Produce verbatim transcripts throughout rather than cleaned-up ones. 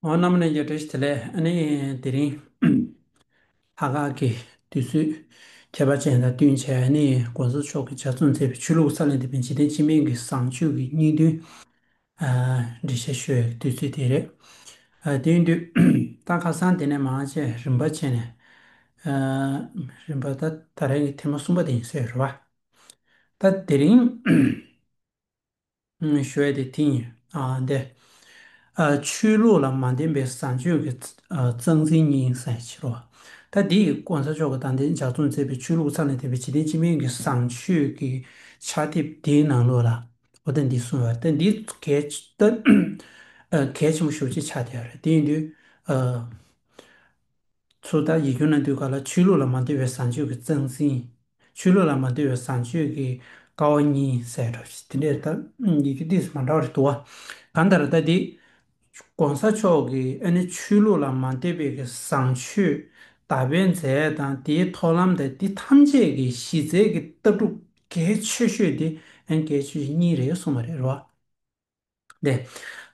འོ་རྣམ་པ་ལྷན་རྒྱས་བཀྲ་ཤིས་བདེ་ལེགས། ཨ་ནི་དེ་རིང་ལྷག་དཀར་གྱི་དུས་ཚོད་ཁྱད་པར་ཅན་དང་བསྟུན་བྱས། ཨ་ནི་གོང་ས་མཆོག་གིས་ལྗགས་རྩོམ་མཛད་པའི་ཆོས་ལུགས་ས་ལས་འདས་པའི་འཇིག་རྟེན་སྤྱི་སྨན་གྱི་བཟང་སྤྱོད་ཀྱི་སྙིང་དོན། ཨ། འགྲེལ་བཤད་ཞུ་བའི་དུས་ཚོད་དེ་རེད། ཨ། དེ་ཡིན་དུས་ད་ཁ་སང་དེ་ནས་མར་བྱས་རིམ་པ་བྱས་ནས། ཨ། རིམ་པ་ད་ད་རེས་ཀྱི་ཐེངས་མ་གསུམ་པ་དེ་ཡིན་ཟེར་རེད་བ། ད་དེ་རིང་ཞུ་ཡ་དེ་དེ་ཡིན། ཨ། འདི། ཨ། ཆོས་ལུགས་ལ་མ་བརྟེན་པའི་བཟང་སྤྱོད་ཀྱི། ཨ། རྩ་འཛིན་གཉིས་ཟེར་ཕྱིར་རོ། ད་འདི་གོང་ས་མཆོག་གིས་ད་ལྟའི་ལྗགས་རྩོམ་མཛད་པའི་ཆོས་ལུགས་ས་ལས་འདས་པའི་འཇིག་རྟེན་སྤྱི་སྨན་གྱི་བཟང་སྤྱོད་ཀྱི་ཕྱག་དེབ་དེའི་ནང་ལོགས་ལ། འོ་ད་འདི་གསུངས་པ་ད་འདི་གལ་ཆེ་ད། ཨ། གལ་ཆེན་པོ་ཞེ་པོ་ཅིག་ཆགས་བསྡད་ཡོད་རེད། དེ་ཡིན་དུས། ཨ། ཚུར་ད་ཡིག་སྒྱུར་གནང་དུས་སྒང་ལ་ཆོས་ལུགས་ལ་མ་ལྟོས་པའི་བཟང་སྤྱོད་ཀྱི་རྩ་འཛིན། ཆོས་ལུགས་ལ་མ་ལྟོས་པའི་བཟང་སྤྱོད་ཀྱི་ཀ་བ་གཉིས་ཟེར་འདྲ་ཞིག་དེ་འདྲས་ད་ཡི་གེ་ཏོག་ཙམ་མ་འདྲ་བ་རེད་འདུག་བ། གང་ལྟར་ད་འདི་གོང་ས་མཆོག་གིས་ཨ་ནི་ཆོས་ལུགས་ལ་མ་ལྟོས་པའི་གི་བཟང་སྤྱོད་དར་སྤེལ་མཛད་དང་དེའི་ཐབས་ལམ་དང་དེ་ཐམས་ཅད་ཀྱི་གཞི་རྩའི་གི་ལྟ་གྲུབ་གལ་ཆེ་ཤོས་དེ་ཨ་ནི་གལ་ཆེ་ཤོས་གཉིས་རེད་གསུངས་པ་རེད་རོ། དེ།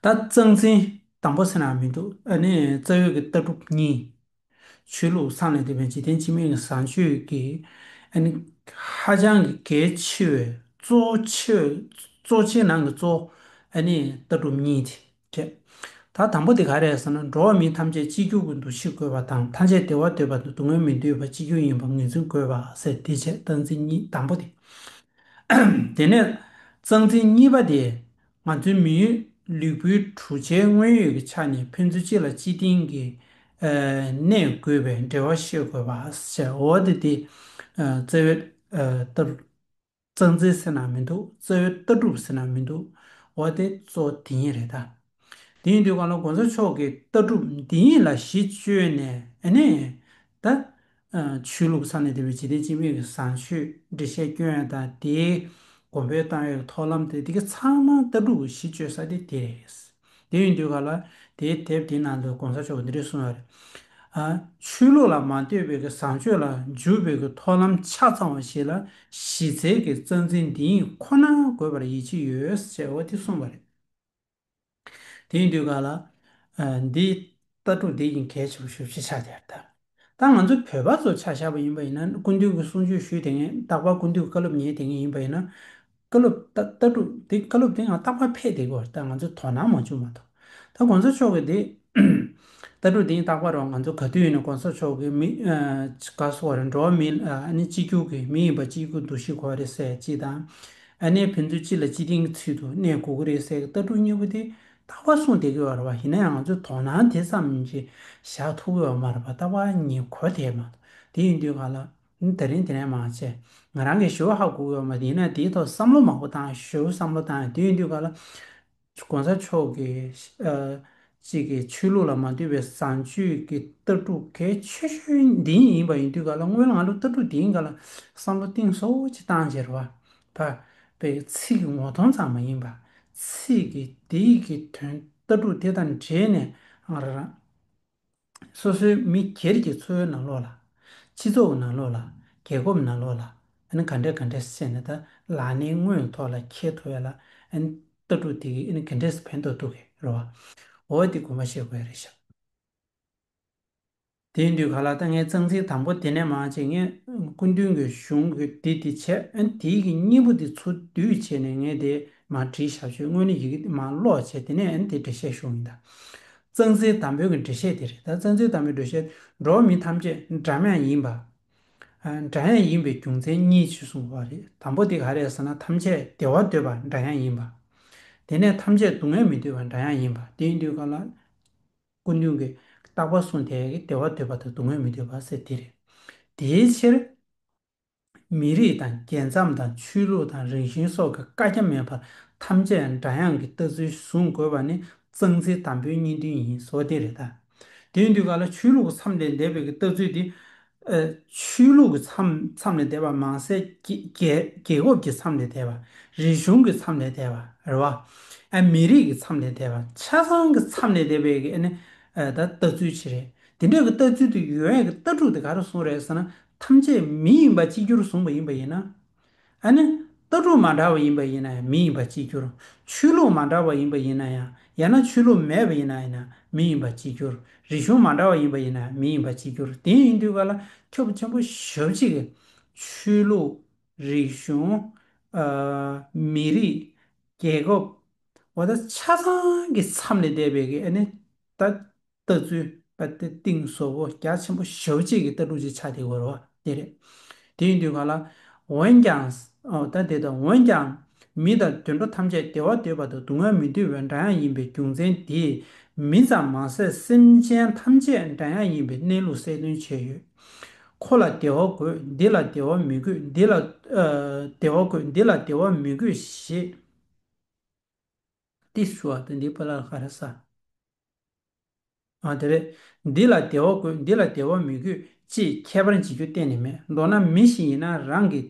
ད་རྩ་འཛིན་དང་པོ་ཟེར་ན་མི་འདུག་ཨ་ནི་རྩ་བའི་གི་ལྟ་གྲུབ་གཉིས། ཆོས་ལུགས་ས་ལས་འདས་པའི་འཇིག་རྟེན་སྤྱི་སྨན་གྱི་བཟང་སྤྱོད་ཀྱི། ཨ་ནི་ཧ་ཅང་གི་གལ་ཆེ་བའི་གཙོ་ཆེ་བའི་གཙོ་ཆེ་ནང་གི་གཙོ། ཨ་ནི་ལྟ་གྲུབ་གཉིས་དེ་བྱས། ད་དང་པོ་དེ་ག་རེ་རེད་ཟེར་ན། འགྲོ་བ་མི་ཐམས་ཅད་གཅིག་གྱུར་གྱི་འདུ་ཤེས་དགོས་པ་དང་། ཐམས་ཅད་བདེ་བ་འདོད་པ་དང་། སྡུག་བསྔལ་མི་འདོད་པ། གཅིག་གྱུར་ཡིན་པར་ངོས་འཛིན་དགོས་པ་ཟེར་དེ་བྱས། རྩ་འཛིན་གཉིས་དང་པོ་དེ། དེ་ནས་རྩ་འཛིན་གཉིས་པ་དེ། ང་ཚོའི་མི་ཡུལ་ལུས་པོའི་གྲུབ་ཆའི་དངོས་ཡོད་ཀྱི་ཆ་ནས་ཕན་ཚུན་གཅིག་ལ་གཅིག་བརྟེན་གྱི། ཨ། གནས་དགོས་པའི་འབྲེལ་བ་ཤེས་དགོས་པ་ཟེར། འོ་དེ་དེ། ཨ། རྩ་བའི། ཨ། ལྟ། རྩ་འཛིན་ཟེར་ན་མི་འདུག་རྩ་བའི་ལྟ་གྲུབ་ཟེར་ན་མི་འདུག་འོ་དེ་གཙོ་དེ་ཡིན་རེད་ད། དེ་ཡིན་དུས་གང་ལ་གོང་ས་མཆོག་གི་ལྟ་གྲུབ་འདི་ཉིད་ལ་གཞི་བཅོལ་ནས་ཨ་ནི་ད། ཨ། ཆོས་ལུགས་ས་ལས་འདས་པའི་འཇིག་རྟེན་སྤྱི་སྨན་གྱི་བཟང་སྤྱོད་འགྲེལ་བཤད་སྐྱོན་དང་དེའི་གོང་འཕེལ་བཏང་བའི་ཐབས་ལམ་དེ་དེ་ག་ཚང་མ་ལྟ་གྲུབ་ཀྱི་གཞི་བཅོལ་ས་དེ་དེ་རེད། དེ་ཡིན་དུས་གང་ལ་དེའི་དེབ་དེའི་ནང་དུ་གོང་ས་མཆོག་གིས་འདི་འདྲ་གསུངས་ཡོད་རེད། ཨ། ཆོས་ལུགས་ལ་མ་ལྟོས་པའི་གི་བཟང་སྤྱོད་ལ་འཇུག་པའི་གི་ཐབས་ལམ་ཆ་ཚང་བ་ཞིག་ལ་གཞི་རྩའི་གི་རྩ་འཛིན་འདི་ཉིད་ཁོ་ན་དགོས་པར་ཡིད་ཆེས་ཡོད་ཅེས་འོ་དེ་གསུངས་པ་རེད། དེ་ཡིན་དུས་ག་ལ། ཨ། འདི་ལྟ་གྲུབ་འདི་ཡིན་གལ་ཆེ་བ་ཞེ་པོ་ཅིག་ཆགས་བསྡད་ཡོད་རེད་ད། ད་ང་ཚོ་བོད་པ་ཚོ་ཆ་བཞག་པ་ཡིན་པ་ཡིན་ན། སྐུ་མདུན་གྱི་གསུང་ཆོས་ཞུས་བསྡད་མཁན། རྟག་པར་སྐུ་མདུན་གྱི་བཀའ་སློབ་ཉན་བསྡད་མཁན་ཡིན་པ་ཡིན་ན། བཀའ་སློབ་ད་ལྟ་གྲུབ་དེ་བཀའ་སློབ་དེ་ང་རྟག་པར་ཕེབས་བསྡད་ཀྱི་ཡོད་རེད་ད། ང་ཚོ་དོ་སྣང་མ་བྱུང་མ་གཏོགས། ད་གོང་ས་མཆོག་གི་དེ་ལྟ་གྲུབ་དེ་རྟག་པར་རོ། ང་ཚོ་ག་དུས་ཡིན་ན་གོང་ས་མཆོག་གི་མི། ཨ། ག་སོགས་རེད། འགྲོ་བ་མི། ཨ། ཨ་ནི་གཅིག་གྱུར་གྱི་མི་ཡིན་པ་གཅིག་གྱུར་འདུ་ཤེས་དགོས་རེད་ཟེར་གཅིག་དང་། ཨ་ནི་ཕན་ཚུན་གཅིག་ལ་གཅིག་བརྟེན་གྱི་ཚུལ་དུ་གནས་དགོས་ཀྱི་རེད་ཟེར་གྱི་ལྟ་གྲུབ་གཉིས་པོ་དེ་རྟག་པར་གསུངས་བསྡད་ཀྱི་ཡོད་རེད་བ། ཡིན་ན་ཡང་ང་ཚོས་དོ་སྣང་དེ་ཙམ་ཅིག་བཞག་ཐུབ་ཀྱི་ཡོད་མ་རེད་བ། རྟག་པར་ཉན་གོ་བསྡད་མ་གཏོགས། དེ་ཡིན་དུས་ག་ལ། ཨ། དེ་རིང་དེ་ནས་མར་བྱས་ང་རང་གིས་ཞེ་པོ་ཧ་གོ་གི་ཡོད་མ་རེད། ཡིན་ན་དེའི་ཐོག་བསམ་བློ་མང་པོ་བཏང་། ཞེ་པོ་བསམ་བློ་བཏང་། དེ་ཡིན་དུས་ག་ལ། གོང་ས་མཆོག་གིས། ཨ། གཅིག་གི་ཆོས་ལུགས་ལ་མ་ལྟོས་པའི་བཟང་སྤྱོད་ཀྱི་ལྟ་གྲུབ་གལ་ཆེ་ཤོས་འདི་ཡིན་པ་ཡིན་དུས་ག་ལ། སྔོན་ལ་ང་ཚོ་ལྟ་གྲུབ་འདི་ཡིན་ག་ལ་བསམ་བློ་གཏིང་ཟབ་པོ་ཅིག་བཏང་བྱས་རེད་བ། ད་པའི་ཚིག་གི་ངོ་གདོང་ཙམ་མ་ཡིན་པ། ཚིག་གི་དེའི་གི་དོན་ལྟ་གྲུབ་དེ་དང་འབྲེལ་ནས་ང་རང་རང་སོ་སོའི་མི་སྒེར་གྱི་འཚོ་བའི་ནང་ལོགས་ལ། སྤྱི་ཚོགས་ཀྱི་ནང་ལོགས་ལ། རྒྱལ་ཁབ་ནང་ལོགས་ལ། ཨ་ནི་ག་འདྲས་ག་འདྲས་བྱས་ནས་ད་ལག་ལེན་དངོས་ཐོག་ལ་འཁྱེར་ཐུབ་ཡ་ལ། ཨ་ནི་ལྟ་གྲུབ་དེ་གིས་ཨ་ནི་ག་འདྲས་ཕན་ཐོགས་ཐུབ་ཀྱི་རེད་བ། འོ་དེ་དགོངས་པ་བཞེས་དགོས་ཡ་རེད་ཤག་དེ་ཡིན་དུས་ག་ལ་ད་ངས་རྩ་འཛིན་དང་པོ་དེ་ནས་མར་བྱས། ངས་སྐུ་མདུན་གྱི་གཞུང་གི་དེ་དེ་བྱས། ཨ་ནི་དེའི་གི་སྙིང་པོ་དེ་ཚུར་བསྡུས་བྱས་ནས་ངས་དེ་མར་བྲིས་བཞག་ཆོག་སྔོན་ནས་ཡི་གེ་དེ་མར་ཀློག་བྱས། དེ་ནས་ཨ་ནི་དེ་འགྲེལ་བཤད་ཞུ་ཡིན་ད། རྩ་འཛིན་དང་པོའི་གི་འགྲེལ་བཤད་དེ་རེད། ད་རྩ་འཛིན་དང་པོའི་འགྲེལ་བཤད། འགྲོ་བ་མི་ཐམས་ཅད་འདྲ་མཉམ་ཡིན་པ། ཨ། འདྲ་མཉམ་ཡིན་པའི་རྒྱུ་མཚན་གཉིས་ཅིག་གསུངས་པ་རེད། དང་པོ་དེ་ག་རེ་རེད་ཟེར་ན། ཐམས་ཅད་བདེ་བ་འདོད་པ་འདྲ་མཉམ་ཡིན་པ། དེ་ནས་ཐམས་ཅད་སྡུག་བསྔལ་མི་འདོད་པ་འདྲ་མཉམ་ཡིན་པ། དེ་ཡིན་དུས་ག་ལ། སྐུ་མདུན་གྱིས་རྟག་པར་གསུངས་བསྡད་ཀྱི་བདེ་བ་འདོད་པ་དང་སྡུག་བསྔལ་མི་འདོད་པ་ཟེར་དེ་རེད། དེའི་ཕྱིར། མི་རིགས་དང་རྒྱལ་མཚམས་དང་ཆོས་ལུགས་དང་རིག་གཞུང་སོགས་ཀྱི་བཀག་རྒྱ་མེད་པར་ཐམས་ཅད་འདྲ་མཉམ་གྱི་ལྟ་ཚུལ་བཟུང་དགོས་པ་ནི་རྩ་འཛིན་དང་པོའི་སྙིང་དོན་ཡིན་ཟེར་བ་དེ་རེད་ད། དེ་ཡིན་དུས་ག་ལ་ཆོས་ལུགས་ཀྱི་མཚམས་ལས་འདས་པའི་གི་ལྟ་ཚུལ་དེ། ཨ། ཆོས་ལུགས་ཀྱི་མཚམས་མཚམས་ལས་འདས་པ་མ་ཟད། རྒྱལ་རྒྱལ་རྒྱལ་ཁབ་ཀྱི་མཚམས་ལས་འདས་པ། རིག་གཞུང་གི་མཚམས་ལས་འདས་པ་རེད་བ། ཨ། མི་རིགས་ཀྱི་མཚམས་ལས་འདས་པ། ཆ་ཚང་གི་མཚམས་ལས་འདས་པའི་གི་ཨ་ནི། ཨ། ད་ལྟ་ཚུལ་ཅིག་རེད། དེ་འདྲ་གི་ལྟ་ཚུལ་དེ་ཡོད་ཡ་གི་ལྟ་གྲུབ་དེ་ག་རེ་གསུངས་རེད་ཟེར་ན། ཐམས་ཅད་མི་ཡིན་པ་གཅིག་གྱུར་བཟུང་བ་ཡིན་པ་ཡིན་ན། ཨ་ནི། ལྟ་གྲུབ་མ་འདྲ་བ་ཡིན་པ་ཡིན་ན་ཡང་མི་ཡིན་པ་གཅིག་གྱུར། ཆོས་ལུགས་མ་འདྲ་བ་ཡིན་པ་ཡིན་ན་ཡང་། ཡང་ན་ཆོས་ལུགས་མེད་པ་ཡིན་ན་ཡང་ན། མི་ཡིན་པ་གཅིག་གྱུར། རིག་གཞུང་མ་འདྲ་བ་ཡིན་པ་ཡིན་ན་མི་ཡིན་པ་གཅིག་གྱུར། དེ་ཡིན་དུས་ག་ལ་ཁྱབ་ཆེན་པོ་ཞེ་པོ་ཅིག་གི་ཆོས་ལུགས། རིག་གཞུང་། ཨ་མི་རིགས། རྒྱལ་ཁབ། འོ་ད་ཆ་ཚང་གི་མཚམས་ལས་འདས་པའི་གི་ཨ་ནི་ད་ལྟ་ཚུལ་པ་དེ་གཏིང་ཟབ་པོ་རྒྱ་ཆེན་པོ་ཞེ་པོ་ཅིག་གི་ལྟ་གྲུབ་ཅིག་ཆགས་བསྡད་ཡོད་རེད་བ། དེ་རེད། དེ་ཡིན་དུས་ག་ལ། འོན་ཀྱང་། ཨོ་ད་དེ་དང་འོན་ཀྱང་། མི་དང་དུད་འགྲོ་ཐམས་ཅད་བདེ་བ་འདོད་པ་དང་སྡུག་བསྔལ་མི་འདོད་པའི་འདྲ་མཉམ་ཡིན་པའི་རྒྱུ་མཚན་དེས། མི་ཙམ་མ་ཟད་སེམས་ཅན་ཐམས་ཅད་འདྲ་མཉམ་ཡིན་པའི་གནས་ལུགས་གསལ་སྟོན་བྱས་ཡོད། ཁོ་ལ་བདེ་བ་དགོས། འདི་ལ་བདེ་བ་མི་དགོས། འདི་ལ། ཨ་བདེ་བ་དགོས། འདི་ལ་བདེ་བ་མི་དགོས་ཞེས། ཏི་ཞུ་བ་དང་འདི་པ་ལ་ག་རེ་ས། ཨ་དེ་རེད། འདི་ལ་བདེ་བ་དགོས། འདི་ལ་བདེ་བ་མི་དགོས་ཅེས་ཁྱད་པར་འབྱེད་རྒྱུ་གཏན་ནས་མེད། མདོར་ན་མི་ཞིག་ཡིན་ན་རང་གི་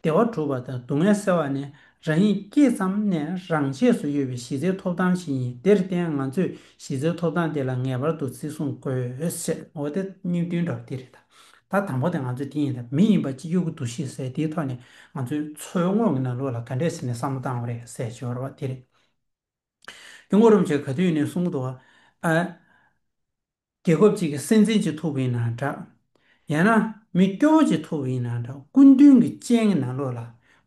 བདེ་བ་སྒྲུབ་པ་དང་སྡུག་བསྔལ་སེལ་བ་ནི་རང་ཉིད་སྐྱེས་ཙམ་ནས་རང་ཆས་སུ་ཡོད་པའི་གཞི་རྩའི་ཐོབ་ཐང་ཞིག་ཡིན། དེར་བརྟེན་ང་ཚོས་གཞི་རྩའི་ཐོབ་ཐང་དེ་ལ་ངེས་པར་དུ་བརྩི་སྲུང་དགོས་ཞེས། འོ་དེ་སྙིང་དོན་འདྲ་བ་དེ་རེད་ད། ད་དང་པོ་དེ་ང་ཚོས་དེ་ཡིན་ད། མི་ཡིན་པ་གཅིག་གྱུར་གྱི་འདུ་ཤེས་ཟེར་དེའི་ཐོག་ནས་ང་ཚོའི་འཚོ་བའི་དངོས་ཀྱི་ནང་ལོགས་ལ་ག་འདྲས་བྱས་ནས་བསམ་བློ་བཏང་བ་རེད་ཟེར་བྱས་པ་དེ་རེད། སྐྱབས་མགོན་རིན་པོ་ཆེ་ག་དུས་ནས་གསུང་གི་འདུག་བ། ཨ། རྒྱལ་ཁབ་ཅིག་གི་སྲིད་འཛིན་ཅིག་ཐུག་པ་ཡིན་ན་འདྲ། ཡང་ན་མི་སྐྱོ་བོ་ཅིག་ཐུག་པ་ཡིན་ན་འདྲ། སྐུ་མདུན་གྱི་སྤྱན་གྱི་ནང་ལོགས་ལ།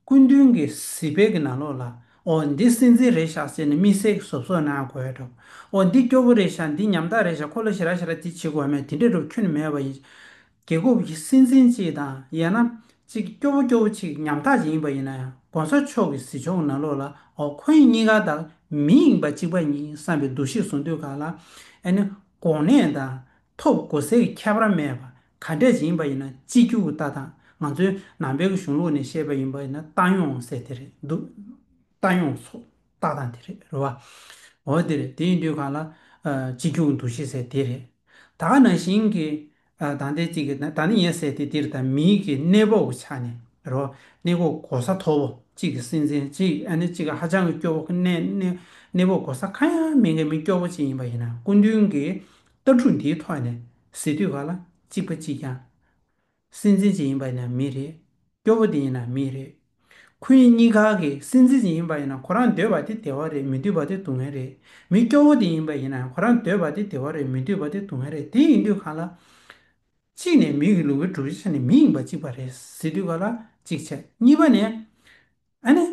སྐུ་མདུན་གྱི་གཟིགས་པའི་གི་ནང་ལོགས་ལ། འོ་འདི་སྲིད་འཛིན་རེད་ཤག་ཟེར་ནས་དམིགས་བསལ་གྱི་གཟབ་གཟབ་གནང་དགོས་འདྲ། འོ་འདི་སྐྱོ་བོ་རེད་ཤག། འདི་ཉམ་ཐག་རེད་ཤག། ཁོ་ལ་ཞེ་དྲག་ཞེ་དྲག་འདི་བྱེད་དགོས་མེད། དེ་འདྲ་འདྲ་ཁྱོན་ནས་མེད་པ་ཡིན། རྒྱལ་ཁབ་ཀྱི་སྲིད་འཛིན་ཅིག་དང་ཡང་ན་ཅིག་སྐྱོ་བོ་སྐྱོ་བོ་ཅིག་ཉམ་ཐག་ཅིག་ཡིན་པ་ཡིན་ན་ཡང་གོང་ས་མཆོག་གི་གཟིགས་ཕྱོགས་ནང་ལོགས་ལ། འོ་ཁོ་གཉིས་ཀ་དང་མི་ཡིན་པ་གཅིག་པ་ཡིན་བསམ་པའི་འདུ་ཤེས་བཟུང་དུས་ག་ལ། ཨ་ནི་གོ་གནས་དང་ཐོབ་གོ་སའི་ཁྱད་པར་མེད་པ་ག་འདྲས་ཅིག་ཡིན་པ་ཡིན་ན་གཅིག་གྱུར་གྱི་ལྟ་སྟངས། ང་ཚོའི་ནང་པའི་གི་གཞུང་ལུགས་ནས་བཤད་པ་ཡིན་པ་ཡིན་ན་བཏང་སྙོམས་ཟེར་དེ་རེད་འདུག། བཏང་སྙོམས་ཚོ་ལྟ་སྟངས་དེ་རེད་རེད་བ། འོ་དེ་རེད། དེ་ཡིན་དུས་ག་ལ། ཨ་གཅིག་གྱུར་གྱི་འདུ་ཤེས་ཟེར་དེ་རེད། ད་ག་ནང་བཞིན་གྱི། ཨ་ད་ལྟའི་གཅིག་གི་ད་ནི་ངས་ཟེར་དེ་འདིར་ད་མིའི་གི་གནས་བབ་ཀྱི་ཆ་ནས་རོ། གནས་བབ་གོ་ས་མཐོ་བོ་གཅིག་གི་སྲིད་འཛིན་གཅིག། ཨ་ནི་གཅིག་གི་ཧ་ཅང་གི་སྐྱོ་བོ་གནས་གནས་གནས་བབ་གོ་ས་གང་ཡང་མེད་མཁན་མི་སྐྱོ་བོ་གཅིག་ཡིན་པ་ཡིན་ན། སྐུ་མདུན་གྱི་ལྟ་གྲུབ་འདིའི་ཐོག་ནས་ཟེར་དུས་ག་ལ་གཅིག་པ་གཅིག་རྐྱང་། སྲིད་འཛིན་གཅིག་ཡིན་པ་ཡིན་ན་མི་རེད། སྐྱོ་བོ་དེ་ཡིན་ན་མི་རེད། ཁོ་གཉིས་ཀ་གི་སྲིད་འཛིན་ཅིག་ཡིན་པ་ཡིན་ན་ཁོ་རང་འདོད་པ་དེ་བདེ་བ་རེད། མི་འདོད་པ་དེ་སྡུག་བསྔལ་རེད། མི་སྐྱོ་བོ་དེ་ཡིན་པ་ཡིན་ན་ཁོ་རང་འདོད་པ་དེ་བདེ་བ་རེད། མི་འདོད་པ་དེ་སྡུག་བསྔལ་རེད། དེ་ཡིན་དུས་ག་ལ། གཅིག་ནས་མི་གི་ལུས་པོའི་གྲུབ་ཆ་ཆ་ནས་མི་ཡིན་པ་གཅིག་པ་རེད་ཟེར་དུས་ག་ལ་གཅིག་བྱས། གཉིས་པ་ནས། ཨ་ནི།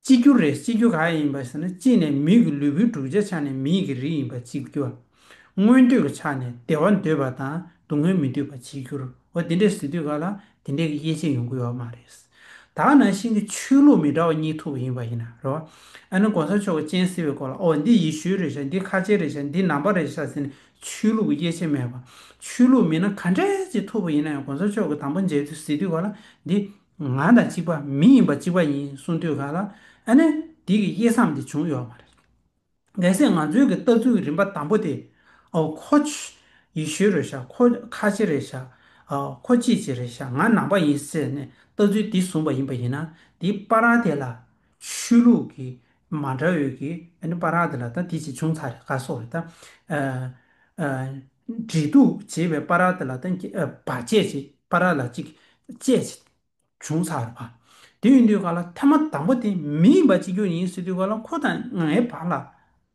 གཅིག་གྱུར་རེད། གཅིག་གྱུར་ག་ཡིན་པ་ཟེར་ན་གཅིག་ནས་མི་གི་ལུས་པོའི་གྲུབ་ཆ་ཆ་ནས་མི་གི་རིགས་ཡིན་པ་གཅིག་གྱུར། མངོན་འདོད་ཀྱི་ཆ་ནས་བདེ་བ་འདོད་པ་དང་སྡུག་བསྔལ་མི་འདོད་པ་གཅིག་གྱུར། འོ་དེ་འདྲས་ཟེར་དུས་ག་ལ་དེ་འདྲས་ཀྱི་དབྱེ་འབྱེད་ཡོང་གི་ཡོད་མ་རེད། ད་ག་ནང་བཞིན་གྱི་ཆོས་ལུགས་མི་འདྲ་བ་གཉིས་ཐུག་པ་ཡིན་པ་ཡིན་ན་རོ། ཨ་ནི་གོང་ས་མཆོག་གི་སྤྱན་གཟིགས་པའི་སྐོར་ལ་ཨོ་འདི་ཡེ་ཤུའི་རེད་ཤག། འདི་ཁ་ཆེ་རེད་ཤག། འདི་ནང་པ་རེད་ཤག་ཟེར་ནས་ཆོས་ལུགས་ཀྱི་དབྱེ་འབྱེད་མེད་པ། ཆོས་ལུགས་མི་སྣ་ག་འདྲས་ཅིག་ཐུག་པ་ཡིན་ན་ཡང་གོང་ས་མཆོག་གི་དང་པོ་མཇལ་དུས་ཟེར་དུས་ག་ལ་འདི། ང་དང་གཅིག་པ། མི་ཡིན་པ་གཅིག་པ་ཡིན་གསུང་དུས་ག་ལ། ཨ་ནི་འདི་གི་དབྱེ་མཚམས་འདི་བྱུང་ཡོད་མ་རེད། གལ་སྲིད་ང་ཚོའི་གི་ལྟ་ཚུལ་གྱི་རིམ་པ་དང་པོ་དེ། ཨོ་ཁོ་ཆ་ཡེ་ཤུ་རེད་ཤག། ཁོ་ཁ་ཆེ་རེད་ཤག། ཨོ་ཁོ་ཅི་ཅི་རེད་ཤག། ང་ནང་པ་ཡིན་ཟེར་ནས་ལྟ་ཚུལ་འདི་བཟུང་པ་ཡིན་པ་ཡིན་ན། འདི་བར་དེ་ལ་ཆོས་ལུགས་ཀྱི་མ་འདྲ་བའི་གི་ཨ་ནི་བར་དེ་ལ་ད་འདི་ཅིག་བྱུང་ཚར་རེད། ག་སོགས་རེད་ད། ཨ་ཨ་འབྲེལ་གཏུག་བྱེད་པའི་བར་དེ་ལ་ད་ཨ་བར་ཆད་ཅིག་བར་ལ་ཅིག་བཅད་ཅིག་བྱུང་ཚར་བ། དེ་ཡིན་དུས་ག་ལ་ཐེངས་མ་དང་པོ་དེ་མི་ཡིན་པ་གཅིག་གྱུར་ཡིན་ཟེར་དུས་ག་ལ་ཁོ་དང་ངའི་བར་ལ་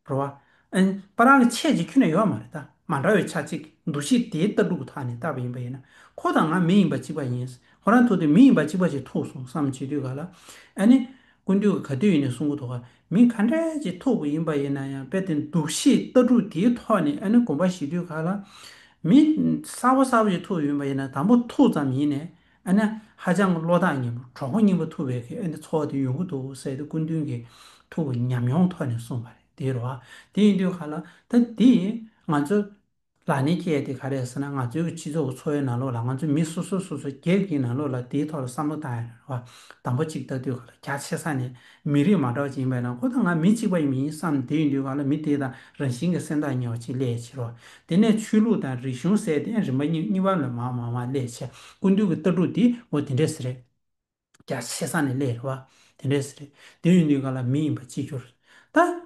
རེད་བ། ཨན་པ་རང་གི་ཆད་ཅིག་ཁྱོན་ནས་ཡོད་མ་རེད་ད། མ་འདྲ་བའི་ཆ་གཅིག་འདུ་ཤེས་དེའི་ལྟ་གྲུབ་ཀྱི་ཐོག་ནས་བལྟས་པ་ཡིན་པ་ཡིན་ན། ཁོ་དང་ང་མི་ཡིན་པ་གཅིག་པ་ཡིན། ཁོ་རང་ཐུག་དུས་མི་ཡིན་པ་གཅིག་པ་ཞིག་ཐུག་སོང་བསམ་བྱེད་དུས་ག་ལ། ཨ་ནི། སྐུ་མདུན་གྱིས་ག་དུས་ཡིན་ནས་གསུང་གི་འདུག་ག། མི་ག་འདྲས་ཅིག་ཐུག་པ་ཡིན་པ་ཡིན་ན་ཡང་དཔེ་དེ་འདུ་ཤེས་ལྟ་གྲུབ་དེའི་ཐོག་ནས་ཨ་ནི་དགོངས་པ་བཞེས་དུས་ག་ལ། མི་གསར་པ་གསར་པ་ཞིག་ཐུག་ཡོད་པ་ཡིན་ན་དང་པོ་ཐུག་ཙམ་ཡིན་ནས། ཨ་ནི་ཧ་ཅང་བློ་ཐག་ཉེ་པོ་གྲོགས་པོ་རྙིང་པ་ཐུག་པའི་གི་ཨ་ནི་ཚོར་བ་དེ་ཡོང་གི་འདུག་ཟེར་ཏེ་སྐུ་མདུན་གྱིས་ཐུག་པའི་ཉམས་མྱོང་ཐོག་ནས་གསུངས་པ་རེད། དེ་རེད་བ། དེ་ཡིན་དུས་ག་ལ་ད་དེ་ང་ཚོ་ལ་ནི་སྐྱེས་དེ་ག་རེ་ཟེར་ན་ང་ཚོའི་གི་སྤྱི་ཚོགས་ཀྱི་འཚོ་བའི་ནང་ལོགས་ལ་ང་ཚོ་མི་སོ་སོ་སོ་སོ་སྒེར་གྱི་ནང་ལོགས་ལ་དེའི་ཐོག་ལ་བསམ་བློ་བཏང་ཡ་རེད་བ། དང་པོ་གཅིག་ལྟ་དུས་ག་ལ་རྒྱ་ཆེ་ས་ནས་མི་རིགས་མ་འདྲ་བ་ཅིག་ཡིན་པ་ཡིན་ན་ཁོ་དང་ང་མི་གཅིག་པ་ཡིན་མིན་བསམ། དེ་ཡིན་དུས་ག་ལ་མི་དེ་དང་རང་བཞིན་གྱི་སེམས་ཐག་ཉེ་བ་ཅིག་སླེབས་ཕྱིར་རོ། དེ་ནས་ཆོས་ལུགས་དང་རིག་གཞུང་ཟེར་དེ་རིམ་པ་གཉིས་གཉིས་པ་ལ་མར་མར་མར་སླེབས་ཕྱིར་སྐུ་མདུན་གྱི་ལྟ་གྲུབ་དེ་འོ་དེ་འདྲས་ཟེར་རེད། རྒྱ་ཆེ་ས་ནས་སླེབས་རེད་བ། དེ་འདྲས་ཟེར་རེད། དེ་ཡིན་དུས་ག་ལ་མི་ཡིན་པ་གཅིག་གྱུར། ད།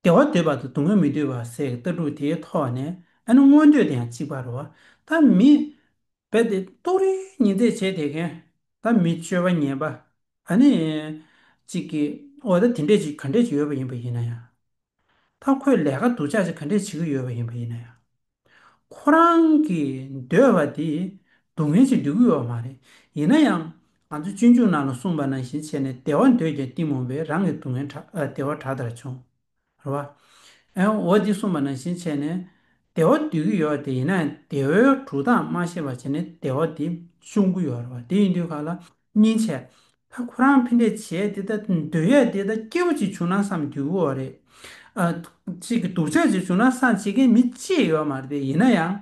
བདེ་བ་འདོད་པ་དང་སྡུག་བསྔལ་མི་འདོད་པ་ཟེར་ལྟ་གྲུབ་དེའི་ཐོག་ནས་ཨ་ནི་མངོན་འདོད་དེ་ཡང་གཅིག་པ་རེད་བ། ད་མི། རྦད་དེ་ཏོག་རེ་ཉིན་མཚན་བྱས་བསྡད་མཁན། ད་མི་སྤྱོད་པ་ངན་པ། ཨ་ནི། གཅིག་གིས་འོ་ད་དེ་འདྲས་ཅིག་ག་འདྲས་ཅིག་ཡོད་པ་ཡིན་པ་ཡིན་ན་ཡང་། ད་ཁོས་ལས་ཀ་སྡུག་ཅག་ཅིག་ག་འདྲས་བྱེད་ཀྱི་ཡོད་པ་ཡིན་པ་ཡིན་ན་ཡང་། ཁོ་རང་གི་འདོད་པ་དེ་སྡུག་བསྔལ་ཅིག་འདོད་ཀྱི་ཡོད་མ་རེད། ཡིན་ན་ཡང་ང་ཚོ་སྤྱོད་འཇུག་ནང་ལ་གསུངས་པ་ནང་བཞིན་བྱས་ནས་བདེ་བ་འདོད་ཀྱང་གཏི་མུག་པས། རང་གི་སྡུག་བསྔལ་དྲག་ཨ་བདེ་བ་དྲག་ལྟར་བྱུང་། རེད་བ། ཨེ་འོ་འདི་གསུངས་པ་ནང་བཞིན་བྱས་ནས་བདེ་བ་འདོད་ཀྱི་ཡོད་དེ་ཡིན་ན་ཡང་བདེ་བའི་གྲུབ་སྟངས་མ་ཤེས་པ་བྱས་ནས་བདེ་བ་དེ་སྤྱོད་ཀྱི་ཡོད་རེད་བ། དེ་ཡིན་དུས་ག་ལ་སྙིང་རྗེ། ད་ཁོ་རང་ཕན་བདེ་བྱས་དེ་ད་འདོད་ཡས་དེ་ད་སྐྱིད་པོ་ཅིག་བྱུང་ན་བསམ་འདོད་ཀྱི་ཡོད་རེད། ཨ་གཅིག་གི་སྡུག་ཅག་ཅིག་བྱུང་ན་བསམ་བྱེད་མཁན་མི་གཅིག་ཡོད་མ་རེད། དེ་ཡིན་ན་ཡང་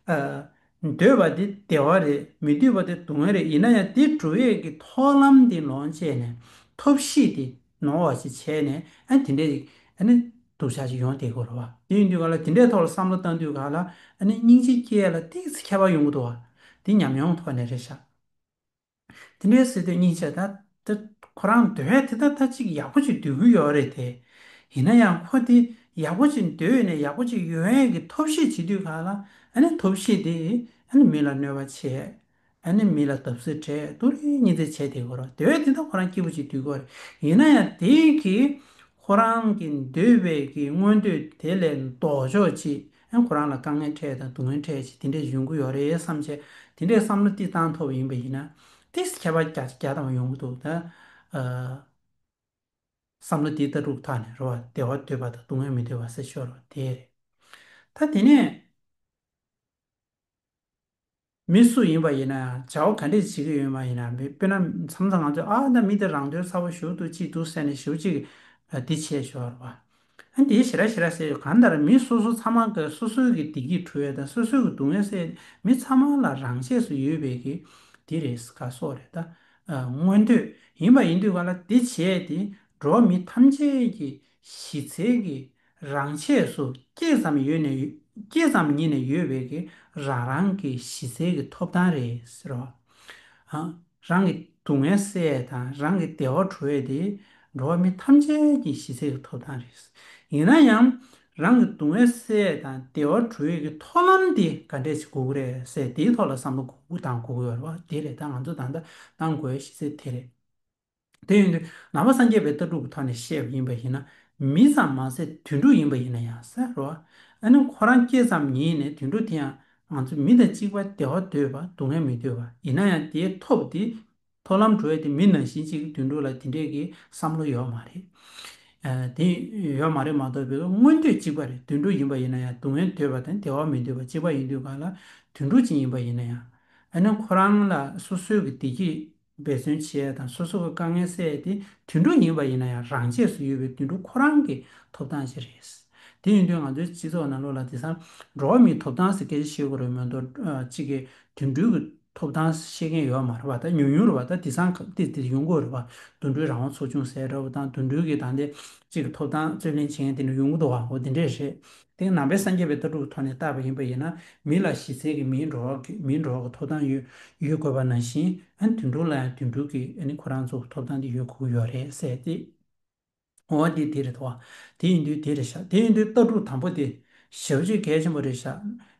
ཨ་འདོད་པ་དེ་བདེ་བ་རེད། མི་འདོད་པ་དེ་སྡུག་བསྔལ་རེད། ཡིན་ན་ཡང་དེ་སྒྲུབ་ཡས་ཀྱི་ཐབས་ལམ་དེ་ནོར་བྱས་ནས་ཐབས་ཤེས་དེ་ནོར་བ་ཞིག་བྱས་ནས་ཨ་དེ་འདྲས་ཨ་ནི་སྡུག་ཅག་ཅིག་ཡོང་བསྡད་ཀྱི་ཡོད་རེད་བ། དེ་ཡིན་དུས་ག་ལ་དེ་འདྲའི་ཐོག་ལ་བསམ་བློ་བཏང་དུས་ག་ལ་ཨ་ནི་སྙིང་རྗེ་སྐྱེ་ཡས་ལ་ཏོག་ཙམ་ཁྱད་པར་ཡོང་གི་འདུག་བ། དེ་ཉམས་མྱོང་ཐོག་ནས་རེད་ཤག་དེ་འདྲའི་ཟེར་དུས་སྙིང་རྗེ་ད་ད་ཁོ་རང་འདོད་ཡས་དེ་ད་ད་ཅིག་ཡག་པོ་ཅིག་འདོད་ཀྱི་ཡོད་རེད་དེ། ཡིན་ན་ཡང་ཁོ་དེ་ཡག་པོ་ཅིག་འདོད་ནས་ཡག་པོ་ཅིག་ཡོང་ཡས་ཀྱི་ཐབས་ཤེས་བྱེད་དུས་ག་ལ་ཨ་ནི་ཐབས་ཤེས་དེ་ཨ་ནི་མི་ལ་གནོད་པ་བྱས། ཨ་ནི་མི་ལ་བརྡབ་གསིག་སྤྲད་སྡུག་རུས་ཉེས་འཛུགས་བྱས་བསྡད་ཀྱི་ཡོད་རེད། འདོད་ཡས་དེ་ད་ཁོ་རང་སྐྱིད་པོ་ཅིག་འདོད་ཀྱི་ཡོད་རེད། ཡིན་ན་ཡང་དེ་གིས་ཁོ་རང་གི་འདོད་པའི་གི་མངོན་འདོད་དེ་ལས་ལྡོག་ཕྱོགས་ཅིག་ཨ་ཁོ་རང་ལ་དཀའ་ངལ་འཕྲད་དང་སྡུག་བསྔལ་འཕྲད་ཅིག་དེ་འདྲས་ཡོང་གི་ཡོད་རེད་བསམ་བྱས་དེ་འདྲས་བསམ་བློ་ཏིག་བཏང་ཐུབ་པ་ཡིན་པ་ཡིན་ན་ཏིག་ཙམ་ཁྱད་པར་རྒྱ་རྒྱ་དང་ཡོང་གི་འདུག་ད་ཨ་བསམ་བློ་དེ་ལྟ་གྲུབ་ཐོག་ནས་རེད་བ། བདེ་བ་འདོད་པ་དང་སྡུག་བསྔལ་མི་འདོད་པ་ཟེར་ཤོར་བ་དེ་རེད། ད་དེ་ནས། མི་སུ་ཡིན་པ་ཡིན་ན་ཡང་བྱ་བ་ག་འདྲས་བྱེད་ཀྱི་ཡོད་པ་ཡིན་ན་མི་དཔེར་ན་མཚམས་མཚམས་ང་ཚོས་ཨ་ད་མི་དེ་རང་དོན་གསར་པ་ཞེ་པོ་འདུག་ཅིག་འདུག་ཟེར་ནས་ཞེ་པོ་ཅིག་ཨ་འདི་བྱས་ཤོར་བ། ཨ་འདི་ཞེ་དྲག་ཞེ་དྲག་ཟེར་གང་ལྟར་མི་སོ་སོ་ཚང་མ་གི་སོ་སོའི་གི་བདེ་སྐྱིད་སྒྲུབ་ཡས་དང་སོ་སོའི་གི་སྡུག་བསྔལ་སེལ་མི་ཚང་མ་ལ་རང་ཆས་སུ་ཡོད་པའི་གི་འདི་རེད་ག་སོགས་རེད་ད། ཨ་མངོན་འདོད་ཡིན་པ་ཡིན་དུས་ག་ལ་འདི་བྱས་ཏེ་འགྲོ་བ་མི་ཐམས་ཅད་ཀྱི་གཞི་རྩའི་གི་རང་ཆས་སུ་སྐྱེས་ཙམ་ཡོད་ནས་སྐྱེས་ཙམ་ཉིད་ནས་ཡོད་པའི་གི་རང་རང་གི་གཞི་རྩའི་གི་ཐོབ་ཐང་རེད་ཟེར་བ། ཨ་རང་གི་སྡུག་བསྔལ་སེལ་དང་རང་གི་བདེ་བ་སྒྲུབ་ཡས་དེ་འགྲོ་བ་མི་ཐམས་ཅད་ཀྱི་གཞི་རྩའི་གི་ཐོབ་ཐང་རེད། ཡིན་ན་ཡང་རང་གི་སྡུག་བསྔལ་སེལ་དང་བདེ་བ་སྒྲུབ་ཡས་ཀྱི་ཐབས་ལམ་དེ་ག་འདྲས་ཞིག་དགོས་ཀྱི་རེད་ཟེར་དེའི་ཐོག་ལ་བསམ་བློ་དགོས་ཀྱི་དང་དགོས་ཀྱི་ཡོད་རེད་བ། དེ་རེད་ད་ང་ཚོ་ད་ལྟ་བཏང་དགོས་ཡས་གཞི་རྩ་དེ་རེད། དེ་ཡིན་དུས་ནང་པ་སངས་རྒྱས་པའི་ལྟ་གྲུབ་ཀྱི་ཐོག་ནས་བཤད་པ་ཡིན་པ་ཡིན་ན་མི་ཙམ་མ་ཟད་དུད་འགྲོ་ཡིན་པ་ཡིན་ན་ཡང་ཟེར་རོ། ཨ་ནི་ཁོ་རང་སྐྱེས་ཙམ་ཉིད་ནས་དུད་འགྲོ་དེ་ཡང་ང་ཚོ་མི་དང་གཅིག་པ་བདེ་བ་འདོད་པ་སྡུག་བསྔལ་མི་འདོད་པ་ཡིན་ན་ཡང་དེའི་ཐོབ་དེ་ཐོབ་ལམ་འགྲོ་ཡས་དེ་མི་ནང་བཞིན་གཅིག་གི་དུད་འགྲོ་ལ་དེ་འདྲས་ཀྱི་བསམ་བློ་ཡོད་མ་རེད། ཨ་དེ་ཡོད་མ་རེད་མ་གཏོགས་པའི་མངོན་འདོད་གཅིག་པ་རེད། དུད་འགྲོ་ཡིན་པ་ཡིན་ན་ཡང་སྡུག་བསྔལ་འདོད་པ་དང་བདེ་བ་མི་འདོད་པ་གཅིག་པ་ཡིན་དུས་གང་ལ་དུད་འགྲོ་ཅིག་ཡིན་པ་ཡིན་ན་ཡང་ཨ་ནི་ཁོ་རང་ལ་སོ་སོའི་གི་བདེ་སྐྱིད་འབད་བརྩོན་བྱེད་ཡས་དང་སོ་སོ་གི་དཀའ་ངལ་སེལ་ཡས་དེ་དུད་འགྲོ་ཡིན་པ་ཡིན་ན་ཡང་རང་ཆས་སུ་ཡོད་པའི་དུད་འགྲོ་ཁོ་རང་གི་ཐོབ་ཐང་ཞིག་རེད། དེ་ཡིན་དུས་ང་ཚོའི་སྤྱི་ཚོགས་ནང་ལོགས་ལ་དེང་སང་འགྲོ་བ་མིའི་ཐོབ་ཐང་ཟེར་སྐད་ཆ་བཤད་དགོས་རེད་མ་གཏོགས་ཨ་གཅིག་གི་དུད་འགྲོའི་གི་ཐོབ་ཐང་བཤད་མཁན་ཡོད་མ་རེད་བ། ད་ཉུང་ཉུང་རེད་བ། ད་དེང་སང་ཏིག་ཏིག་ཡོང་གི་ཡོད་རེད་བ། དུད་འགྲོའི་རང་དབང་ཚོགས་ཆུང་ཟེར་འདྲ་བོ་དང་དུད་འགྲོའི་གི་ད་ལྟའི་གཅིག་གི་ཐོབ་ཐང་རྩོད་ལེན་བྱེད་མཁན་དེ་འདྲ་ཡོང་གི་འདུག་བ། འོ་དེ་འདྲས་རེད། དེ་ནང་པའི་སངས་རྒྱས་པའི་ལྟ་གྲུབ་ཀྱི་ཐོག་ནས་བལྟས་པ་ཡིན་པ་ཡིན་ན་མི་ལ་གཞི་རྩའི་གི་མིའི་འགྲོ་བ་གི་མིའི་འགྲོ་བ་གི་ཐོབ་ཐང་ཡོད་ཡོད་དགོས་པ་ནང་བཞིན་ཨ་ནི་དུད་འགྲོ་ལ་ཡང་དུད་འགྲོ་གི་ཨ་ནི་ཁོ་རང་ཚོ་གི་ཐོབ་ཐང་དེ་ཡོད་དགོས་ཀྱི་ཡོད་རེད་ཟེར་ཏེ། འོ་དེ་དེ་རེད་དོ། དེ་ཡིན་དུས་དེ་རེད་ཤག་དེ་ཡིན་དུས་ལྟ་གྲུབ་དང་པོ་དེ་ཞེ་པོ་ཅིག་གལ་ཆེན་པོ་རེད་ཤག་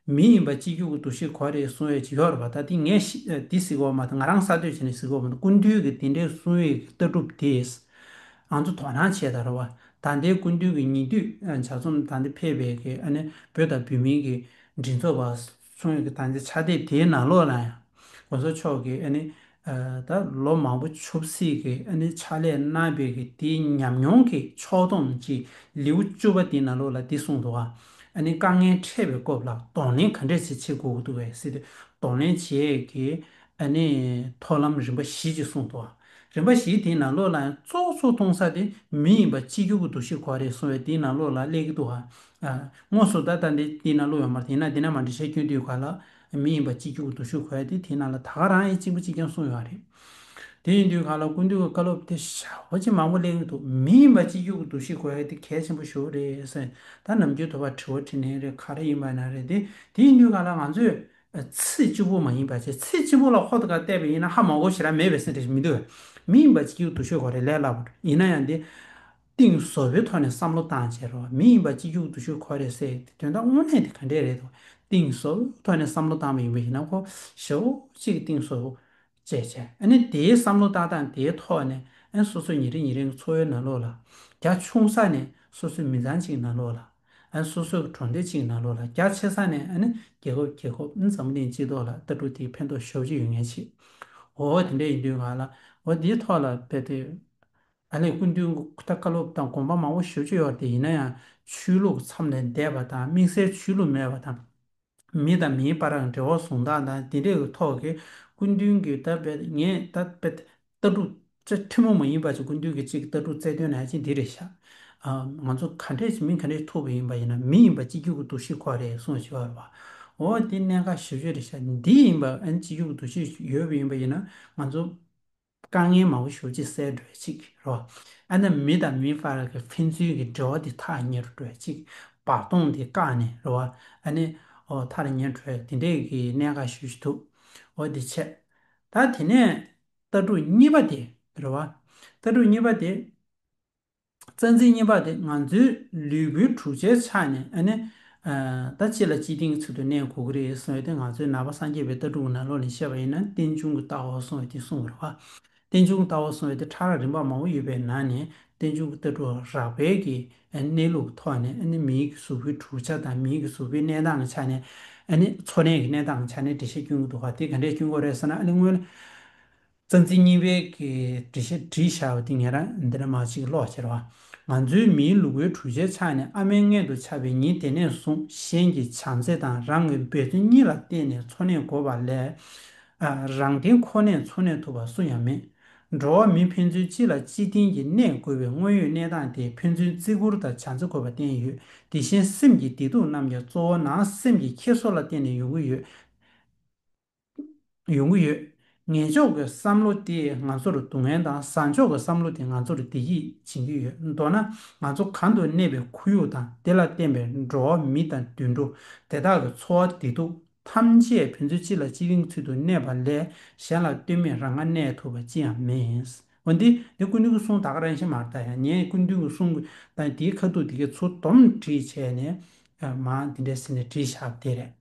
མི་ཡིན་པ་གཅིག་གྱུར་གྱི་འདུ་ཤེས་དགོས་རེད་གསུང་ཡས་ཅིག་ཡོད་རེད་པ། ད་དེ་ངས་ཤི་ཨ་དེ་ཟེར་གྱི་ཡོད་མ་གཏོགས་ང་རང་གསར་གཏོད་བྱས་ནས་ཟེར་གྱི་ཡོད་མ་གཏོགས་སྐུ་མདུན་གྱིས་དེ་འདྲས་གསུང་ཡས་ཀྱི་ལྟ་གྲུབ་དེ་ང་ཚོ་དོ་སྣང་བྱས་ད་རེད་པ། ད་ལྟའི་སྐུ་མདུན་གྱི་ཉིང་བསྡུས་ཨ་ལྗགས་རྩོམ་ད་ལྟ་ཕེབས་པའི་གི་ཨ་ནི་བོད་དང་བོད་མིའི་གི་མགྲིན་ཚབ་པ་གསུང་ཡས་ཀྱི་ད་ལྟའི་ཕྱག་དེབ་དེའི་ནང་ལོགས་ལ་ཡང་༸གོང་ས་མཆོག་གིས་ཨ་ནི་ཨ་ད་ལོ་མང་པོ་ཆབ་སྲིད་ཀྱི་ཨ་ནི་ཕྱག་ལས་གནང་བའི་གི་དེའི་ཉམས་མྱོང་གི་ཕྱོགས་བསྡོམས་ཀྱི་ལེའུ་བཅུ་པ་དེའི་ནང་ལོགས་ལ་འདི་གསུངས་འདུག་ག་ཨ་ནི་དཀའ་ངལ་འཕྲད་པའི་སྐབས་ལ་གདོང་ལེན་ག་འདྲས་ཅིག་བྱེད་དགོས་ཀྱི་འདུག་གས་ཟེར་ཏེ་གདོང་ལེན་བྱེད་ཡས་ཀྱི་ཨ་ནི་ཐབས་ལམ་རིམ་པ་བཞི་ཅིག་གསུངས་འདུག་ག་རིམ་པ་བཞི་དེའི་ནང་ལོགས་ལ་ཡང་གཙོ་གཙོ་མཐོང་ས་དེ་མི་ཡིན་པ་གཅིག་གྱུར་གྱི་འདུ་ཤེས་དགོས་རེད་གསུངས་པའི་དེའི་ནང་ལོགས་ལ་སླེབས་ཀྱི་འདུག་ག་ཨ་དངོས་སུ་ད་ལྟ་འདི་དེའི་ནང་ལོགས་ཡོད་མ་རེད། ཡིན་ན་དེ་ནས་མར་འགྲེལ་བཤད་སྐྱོན་དུས་ག་ལ་མི་ཡིན་པ་གཅིག་གྱུར་གྱི་འདུ་ཤེས་དགོས་ཡ་དེ་དེའི་ནང་ལ་ད་ག་རང་ཡང་གཅིག་པ་གཅིག་རྐྱང་གསུངས་ཡོད་རེད། དེ་ཡིན་དུས་ག་ལ་སྐུ་མདུན་གྱི་བཀའ་སློབ་དེ་ཞེ་པོ་ཅིག་མང་པོ་སླེབས་ཀྱི་འདུག་མི་ཡིན་པ་གཅིག་གྱུར་གྱི་འདུ་ཤེས་དགོས་ཡ་དེ་གལ་ཆེན་པོ་ཞེ་པོ་རེད་ཟེར། ད་ནམ་རྒྱུན་དུ་བ་དྲི་བ་དྲི་ནའི་རེད་ག་རེ་ཡིན་པ་ན་རེད་དེ། དེ་ཡིན་དུས་ག་ལ་ང་ཚོས་ཚིག་གཅིག་པོ་མ་ཡིན་པ་བྱས་ཚིག་གཅིག་པོ་ལ་ཧོབ་ཏེ་ག་བལྟས་པ་ཡིན་ན་ཧ་མ་གོ་ཞེ་དྲག་མེད་པའི་སེམས་ཁྲལ་ཞིག་མི་འདུག་མི་ཡིན་པ་གཅིག་གྱུར་འདུ་ཤེས་དགོས་རེད་ལས་སླ་པོ་རེད། ཡིན་ན་ཡང་དེ་གཏིང་ཟབ་པོའི་ཐོག་ནས་བསམ་བློ་བཏང་བྱས་རོགས། མི་ཡིན་པ་གཅིག་གྱུར་འདུ་ཤེས་དགོས་རེད་ཟེར་དེ་དོན་དག་དངོས་གནས་དེ་ག་འདྲས་རེད་དོ། གཏིང་ཟབ་པོའི་ཐོག་ནས་བསམ་བློ་བཏང་བ་ཡིན་པ་ཡིན་ན་ཁོ་ཞེ་པོ་ཅིག་གཏིང་ཟབ་པོ་བྱས་བྱས། ཨ་ནི་དེའི་བསམ་བློ་བཏང་སྟངས་དེའི་ཐོག་ནས་ཨ་ནི་སོ་སོ་ཉིན་རེ་ཉིན་རེའི་འཚོ་བའི་ནང་ལོགས་ལ་རྒྱ་ཆུང་ས་ནས་ སོ་སོའི་མི་ཚང་གཅིག་ནང་ལོགས་ལ། ཨ་ནི་སོ་སོའི་གྲོང་སྡེ་གཅིག་ནང་ལོགས་ལ། རྒྱ་ཆེ་ས་ནས་ཨ་ནི་རྒྱལ་ཁབ་རྒྱལ་ཁབ་ཨ་ནི་འཛམ་བུ་གླིང་སྤྱི་ཚོགས་ལ་ལྟ་གྲུབ་དེ་ཕན་ཐོགས་ཞེ་པོ་ཅིག་ཡོད་མཁན་ཅིག་འོ་དེ་འདྲ་ཡིན་དུས་ག་ལ། འོ་དེའི་ཐོག་ལ་དཔེ་དེ། ཨ་ལས་སྐུ་མདུན་གྱི་ད་བཀའ་སློབ་དང་དགོངས་པ་མང་པོ་ཞེ་པོ་ཅིག་ཡོད་རེད་དེ། ཡིན་ན་ཡང་ཆོས་ལུགས་མཚམས་ལས་འདས་པ་དང་། དམིགས་བསལ་ཆོས་ལུགས་མེད་པ་དང་། མི་དང་མིའི་བར་གྱི་འབྲེལ་བ་བཟུང་སྟངས་དང་དེ་འདྲའི་གི་ཐོག་གི་སྐུ་མདུན་གྱི་ད་དཔེ་ངས་ད་དཔེ་ལྟ་གྲུབ་ཅིག་ཐུན་མོང་མ་ཡིན་པ་ཅིག་སྐུ་མདུན་གྱི་ཅིག་ལྟ་གྲུབ་རྩལ་འདོན་ན་ཅིག་འདི་རེད་ཤག་ཨ། ང་ཚོ་ག་འདྲས་ཅིག་མི་ག་འདྲས་ཐུག་པ་ཡིན་པ་ཡིན་ན། མི་ཡིན་པ་གཅིག་གྱུར་གྱི་འདུ་ཤེས་དགོས་རེད་གསུངས་བཞག་པ་རེད་པ། འོ་འདི་གནད་འགག་ཞེ་པོ་ཅིག་རེད་ཤག་འདི་ཡིན་པ་ཨ་ནི་གཅིག་གྱུར་གྱི་འདུ་ཤེས་ཡོད་པ་ཡིན་པ་ཡིན་ན། ང་ཚོ་དཀའ་ངལ་མང་པོ་ཞེ་པོ་ཅིག་སེལ་འགྲོ་ཡ་ཅིག་རེད་པ། ཨ་ནི་མི་དང་མི་བར་གྱི་ཕན་ཚུན་གྱི་འབྲེལ་བ་དེ་ཐག་ཉེ་རུ་འགྲོ་ཡ་ཅིག་བར་སྟོང་དེ་བཀག་ནས་རེད་པ། ཨ་ནི་འོ་ཐག་ཉེ་རུ་འགྲོ་ཡ་དེ་འདྲའི་གི་གནད་འགག་ཞེ་པོ་ཅིག་འདུག་འོ་དེ་བྱས། ད་དེ་ནས་ལྟ་གྲུབ་གཉིས་པ་དེ་རེད་པ། ལྟ་གྲུབ་གཉིས་པ་དེ། རྩ་འཛིན་གཉིས་པ་དེ་ང་ཚོའི་ལུས་པོའི་གྲུབ་ཆའི་ཆ་ནས་ཨ་ནི། ཨ། ད་གཅིག་ལ་གཅིག་བརྟེན་གྱི་ཚུལ་དུ་གནས་དགོས་ཀྱི་རེད་གསུངས་ཡོད་དེ། ང་ཚོའི་ནང་པ་སངས་རྒྱས་པའི་ལྟ་གྲུབ་ཀྱི་ནང་ལོགས་ནས་བཤད་པ་ཡིན་ན་རྟེན་འབྱུང་གི་ལྟ་བ་གསུངས་ཡོད་དེ་གསུངས་པ་རེད་པ། རྟེན་འབྱུང་གི་ལྟ་བ་གསུངས་ཡོད་དེ་ཕྲ་རགས་རིམ་པ་མང་པོ་ཡོད་པའི་ནང་ནས་རྟེན་འབྱུང་གི་ལྟ་གྲུབ་རགས་པའི་གི་གནས་ལུགས་ཀྱི་ཐོག་ནས། ཨ་ནི་མིའི་གི་གཟུགས་པོའི་གྲུབ་ཆ་དང་མིའི་གི་གཟུགས་པོའི་གནས་སྟངས་ཀྱི་ཆ་ནས། ཨ་ནི་འཚོ་གནས་ཀྱི་གནས་སྟངས་ཀྱི་ཆ་ནས་འགྲེལ་བཤད་སྐྱོན་གྱི་འདུག་ག་དེ་ག་འདྲས་སྐྱོན་དགོས་རེད་ཟེར་ན། ཨ་ནི་སྔོན་རྩ་འཛིན་གཉིས་པའི་གི་འགྲེལ་བཤད་བྲིས་བཞག་པ་དེ་ངས་རང་འདི་ནས་མར་ཅིག་ཀློག་བྱས་རེད་པ། ང་ཚོའི་མིའི་ལུས་པོའི་གྲུབ་ཆའི་ཆ་ནས་ཨ་མའི་མངལ་དུ་ཆགས་པའི་ཉིན་དེ་ནས་བཟུང་གཞན་གྱི་བྱམས་བརྩེ་དང་རང་གི་འབད་བརྩོན་གཉིས་ལ་བརྟེན་ནས་འཚོ་གནས་དགོས་པ་ལས། ཨ། རང་བརྟེན་ཁོ་ནས་འཚོ་གནས་ཐུབ་པ་སུ་ཡང་མེད། འགྲོ་བ་མི་ཕན་ཚུན་གཅིག་ལ་གཅིག་བརྟེན་གྱིས་གནས་དགོས་པའི་དངོས་ཡོད་གནས་སྟངས་དེ་ཕན་ཚུན་བརྩི་བཀུར་དང་བྱམས་བརྩེ་དགོས་པར་བསྟན་ཡོད། དེ་བཞིན་སེམས་ཀྱི་བདེ་སྡུག་རྣམས་ཀྱང་གཙོ་བོ་ནང་སེམས་ཀྱི་འཁྱེར་སོ་ལ་བརྟེན་ནས་ཡོང་གི་ཡོད། ཡོང་གི་ཡོད། ངན་ཕྱོགས་ཀྱི་བསམ་བློ་དེས་ང་ཚོར་སྡུག་བསྔལ་དང་། བཟང་ཕྱོགས་ཀྱི་བསམ་བློ་དེས་ང་ཚོར་བདེ་སྐྱིད་སྦྱིན་གྱི་ཡོད། མདོར་ན་ང་ཚོ་གང་དུ་གནས་པའི་ཁོར་ཡུག་དང་དེ་ལ་བརྟེན་པའི་འགྲོ་བ་མི་དང་དུད་འགྲོ་དེ་དག་གི་འཚོ་བ་བདེ་སྡུག་ཐམས་ཅད་ཕན་ཚུན་གཅིག་ལ་གཅིག་བརྟེན་ཚུལ་དུ་གནས་པ་ལས་གཞན་ལ་ལྟོས་མེད་རང་དབང་གནས་ཐུབ་པ་ཅི་ཡང་མེད། འོན་ཏེ་འདི་སྐུ་མདུན་གྱི་གསུང་ད་ག་རང་བཞིན་མ་རེད་ད། ཡང་ངས་སྐུ་མདུན་གྱི་གསུང་དང་དེའི་ཁ་ཐུག་དེ་གའི་ཚུར་སྡོམ་བྲིས་བྱས་ནས་མར་འདི་འདྲ་ཟེར་ནས་བྲིས་བཞག་པ་དེ་རེད།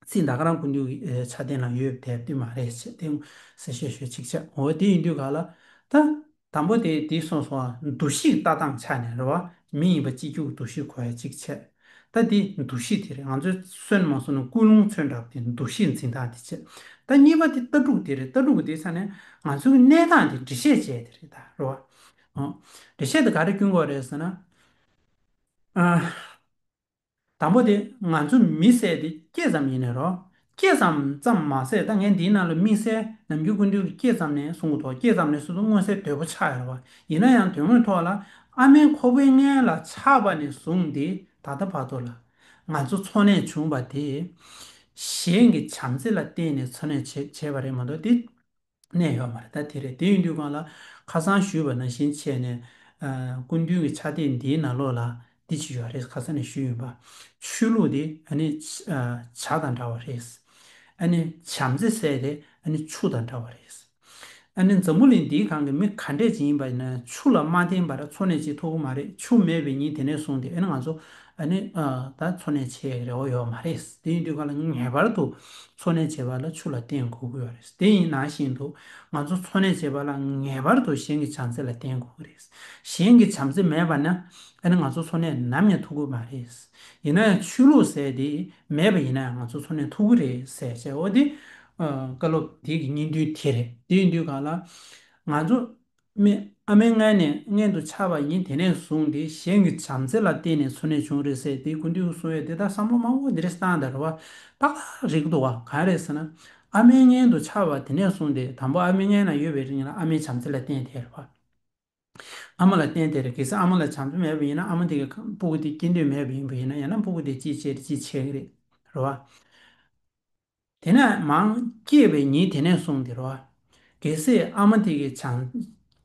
ཚིག་ད་ག་རང་སྐུ་མདུན་གྱི་ཕྱག་དེབ་ནང་ཡོད་པ་དེ་མ་རེད་ཅེས་དེ་གསལ་བཤད་ཞུ་ཅིག་བྱས། འོ་དེ་ཡིན་དུས་ག་ལ། ད་དང་པོ་དེ་དེ་སོང་སོང་། འདུ་ཤེས་ལྟ་སྟངས་ཆ་ནས་རེད་པ། མི་ཡིན་པ་གཅིག་གྱུར་འདུ་ཤེས་དགོས་ཡ་གཅིག་བྱས། ད་དེ་འདུ་ཤེས་དེ་རེད། ང་ཚོའི་སོན་མ་སོང་ན་ཀུན་སློང་མཚོན་འདྲ་བ་དེ་འདུ་ཤེས་འཛིན་སྟངས་དེ་བྱས། ད་གཉིས་པ་དེ་ལྟ་གྲུབ་དེ་རེད། ལྟ་གྲུབ་དེ་ཆ་ནས་ང་ཚོའི་གནས་སྟངས་དེ་འགྲེལ་བཤད་བྱས་དེ་རེད་ད་རེད་པ། འོ། འགྲེལ་བཤད་དེ་ག་རེ་སྐྱོན་དགོས་རེད་ཟེར་ན། ཨ། དང་པོ་དེ་ང་ཚོ་མི་ཟེར་དེ་སྐྱེས་ཙམ་ཡིན་ནས་རོ། སྐྱེས་ཙམ་ཙམ་མ་ཟད། ད་ངས་འདིའི་ནང་ལ་དམིགས་བསལ་ནམ་རྒྱུན་སྐུ་མདུན་གྱིས་སྐྱེས་ཙམ་ནས་གསུང་གི་འདུག་སྐྱེས་ཙམ་ནས་གསུང་དུས་མངོན་གསལ་དོད་པོ་ཆགས་ཡོད་རེད་པ། ཡིན་ན་ཡང་དོན་དངོས་ཐོག་ལ་ཨ་མའི་ཁོག་པའི་མངལ་ལ་ཆགས་པ་ནས་བཟུང་སྟེ་ད་ལྟ་བར་དུ་ལ་ང་ཚོ་འཚོ་གནས་བྱུང་བ་དེ་གཞན་གྱི་བྱམས་བརྩེ་ལ་བརྟེན་ནས་འཚོ་གནས་བྱས་བྱས་པ་རེད་མ་གཏོགས་དེ། གནས་ཡོད་མ་རེད། ད་དེ་རེད། དེ་ཡིན་དུས་གང་ལ་ཁ་སང་ཞུས་པ་ནང་བཞིན་བྱས་ནས། ཨ། སྐུ་མདུན་གྱི་ཕྱག་དེབ་འདིའི་ནང་ལོགས་ལ་འདི་ཅིག་ཡོད་རེད། ཁ་སང་ནས་ཞུས་ཡིན་པ། ཆོས་ལུགས་དེ་ཨ་ནི་ཨ་ཇ་དང་འདྲ་བ་རེད། ཨ་ནི་བྱམས་བརྩེ་ཟེར་དེ་ཨ་ནི་ཆུ་དང་འདྲ་བ་རེད། ཨ་ནི་འཛམ་བུ་གླིང་འདིའི་སྒང་གི་མི་ག་འདྲས་ཅིག་ཡིན་པ་ཡིན་ན་ཆུ་ལ་མ་བརྟེན་པར་འཚོ་གནས་བྱེད་ཐུབ་ཀྱི་མ་རེད། ཆུ་མེད་པའི་ཉིན་དེ་ནས་བཟུང་སྟེ་ཨ་ནི་ང་ཚོ་ཨ་ནི་ཨ་ད་འཚོ་གནས་བྱེད་ཡག་རེ་བ་ཡོད་མ་རེད། དེ་ཡིན་དུས་གང་ལ་ངེས་པར་དུ་འཚོ་གནས་བྱེད་པ་ལ་ཆུ་ལ་བརྟེན་དགོས་ཀྱི་ཡོད་རེད། དེ་ཡིན་ནང་བཞིན་དུ་ང་ཚོ་འཚོ་གནས་བྱེད་པ་ལ་ངེས་པར་དུ་གཞན་གྱི་བྱམས་བརྩེ་ལ་བརྟེན་དགོས་ཀྱི་རེད། གཞན་གྱི་བྱམས་བརྩེ་མེད་པ་ན་ཨ་ནི་ང་ཚོ་འཚོ་གནས་ནམ་ཡང་ཐུབ་ཀྱི་མ་རེད། ཡིན་ན་ཡང་ཆོས་ལུགས་ཟེར་དེ་མེད་པ་ཡིན་ན་ཡང་ང་ཚོ་འཚོ་གནས་ཐུབ་ཀྱི་རེད་ཟེར་བྱས། འོ་དེ་ཨ་བཀའ་སློབ་དེ་གི་སྙིང་དོན་དེ་རེད། དེ་ཡིན་དུས་གང་ལ་ང་ཚོ་མི་ཨ་མའི་མངལ་ནས་མངལ་དུ་ཆགས་པ་ཡིན་དེ་ནས་བཟུང་སྟེ་གཞན་གྱི་བྱམས་བརྩེ་ལ་བརྟེན་ནས་འཚོ་གནས་བྱུང་རེད་ཟེར་དེ་སྐུ་མདུན་གྱིས་གསུངས་ཡོད་དེ། ད་བསམ་བློ་མང་པོ་འདི་རེད་བཏང་དང་རེད་པ། ཏག་ཏག་རེད་ཀྱི་འདུག་པ། གང་རེད་ཟེར་ན། ཨ་མའི་མངལ་དུ་ཆགས་པ་དེ་ནས་བཟུང་སྟེ་དང་པོ་ཨ་མའི་མངལ་ན་ཡོད་པའི་རིང་ལ་ཨ་མའི་བྱམས་བརྩེ་ལ་བརྟེན་དེ་རེད་པ། ཨ་མ་ལ་བརྟེན་དེ་རེད། གལ་སྲིད་ཨ་མ་ལ་བྱམས་བརྩེ་མེད་པ་ཡིན་ན་ཨ་མ་དེ་གི་སྤུ་གུ་དེ་སྐྱེ་འདོད་མེད་པ་ཡིན་པ་ཡིན་ན། ཡང་ན་སྤུ་གུ་དེ་ཅི་བྱེད་རེད། ཅི་བྱེད་ཀྱི་རེད། རེད་པ། དེ་ནས་མར་སྐྱེས་པའི་ཉིན་དེ་ནས་བཟུང་སྟེ་རོ། གལ་སྲིད་ཨ་མ་དེ་གི་བྱམས།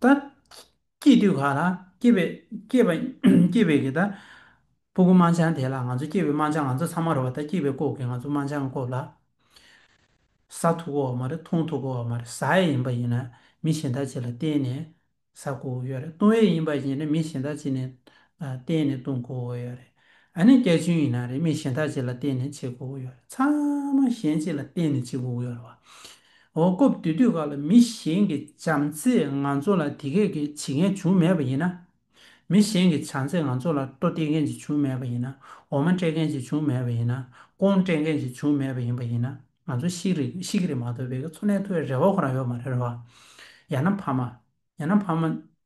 ད་སྐྱེས་དུས་ག་ལ་སྐྱེས་པའི་སྐྱེས་པ་སྐྱེས་པའི་གི་ད་སྤུ་གུ་དམར་ལྗང་དེ་ལ། ང་ཚོ་སྐྱེས་པའི་དམར་ལྗང་ང་ཚོ་ཚང་མ་རོ། ད་སྐྱེས་པའི་སྐབས་ཀྱི་ང་ཚོ་དམར་ལྗང་སྐབས་ལ་ཟ་ཐུབ་ཀྱི་ཡོད་མ་རེད། འཐུང་ཐུབ་ཀྱི་ཡོད་མ་རེད། ཟ་ཡས་ཡིན་པ་ཡིན་ན་མི་གཞན་དག་ཅིག་ལ་བརྟེན་ནས་ཟ་དགོས་ཀྱི་ཡོད་རེད། བཏུང་ཡས་ཡིན་པ་ཡིན་ན་མི་གཞན་དག་ཅིག་ནས་ཨ་བརྟེན་ནས་བཏུང་དགོས་ཀྱི་ཡོད་རེད། ཨ་ནི་སྐྱག་རྫུན་ཡིན་ན་རེད། མི་གཞན་དག་ཅིག་ལ་བརྟེན་ནས་བྱེད་དགོས་ཀྱི་ཡོད་རེད། ཚང་མ་གཞན་ཅིག་ལ་བརྟེན་ནས་བྱེད་དགོས་ཀྱི་ཡོད་རེད་པ། འོ་སྐབས་དེ་དུས་སྐབས་ལ་མི་གཞན་གྱི་བྱམས་བརྩེས་ང་ཚོ་ལ་དེ་གས་ཀྱི་བྱེད་མཁན་བྱུང་མེད་པ་ཡིན་ན། མི་གཞན་གྱི་བྱམས་བརྩེས་ང་ཚོ་ལ་ལྟོ་སྟེར་མཁན་ཅིག་བྱུང་མེད་པ་ཡིན་ན། འོ་མ་སྤྲད་མཁན་ཅིག་བྱུང་མེད་པ་ཡིན་ན། སྐོམ་སྤྲད་མཁན་ཅིག་བྱུང་མེད་པ་ཡིན་པ་ཡིན་ན། ང་ཚོ་ཤི་རེ་ཤི་གི་རེད་མ་གཏོགས་བས་འཚོ་གནས་ཐུབ་པའི་རེ་བ་ཁོ་རང་ཡོད་མ་རེད་རེད་བ། ཡང་ན་ཕ་མ། ཡང་ན་ཕ་མ་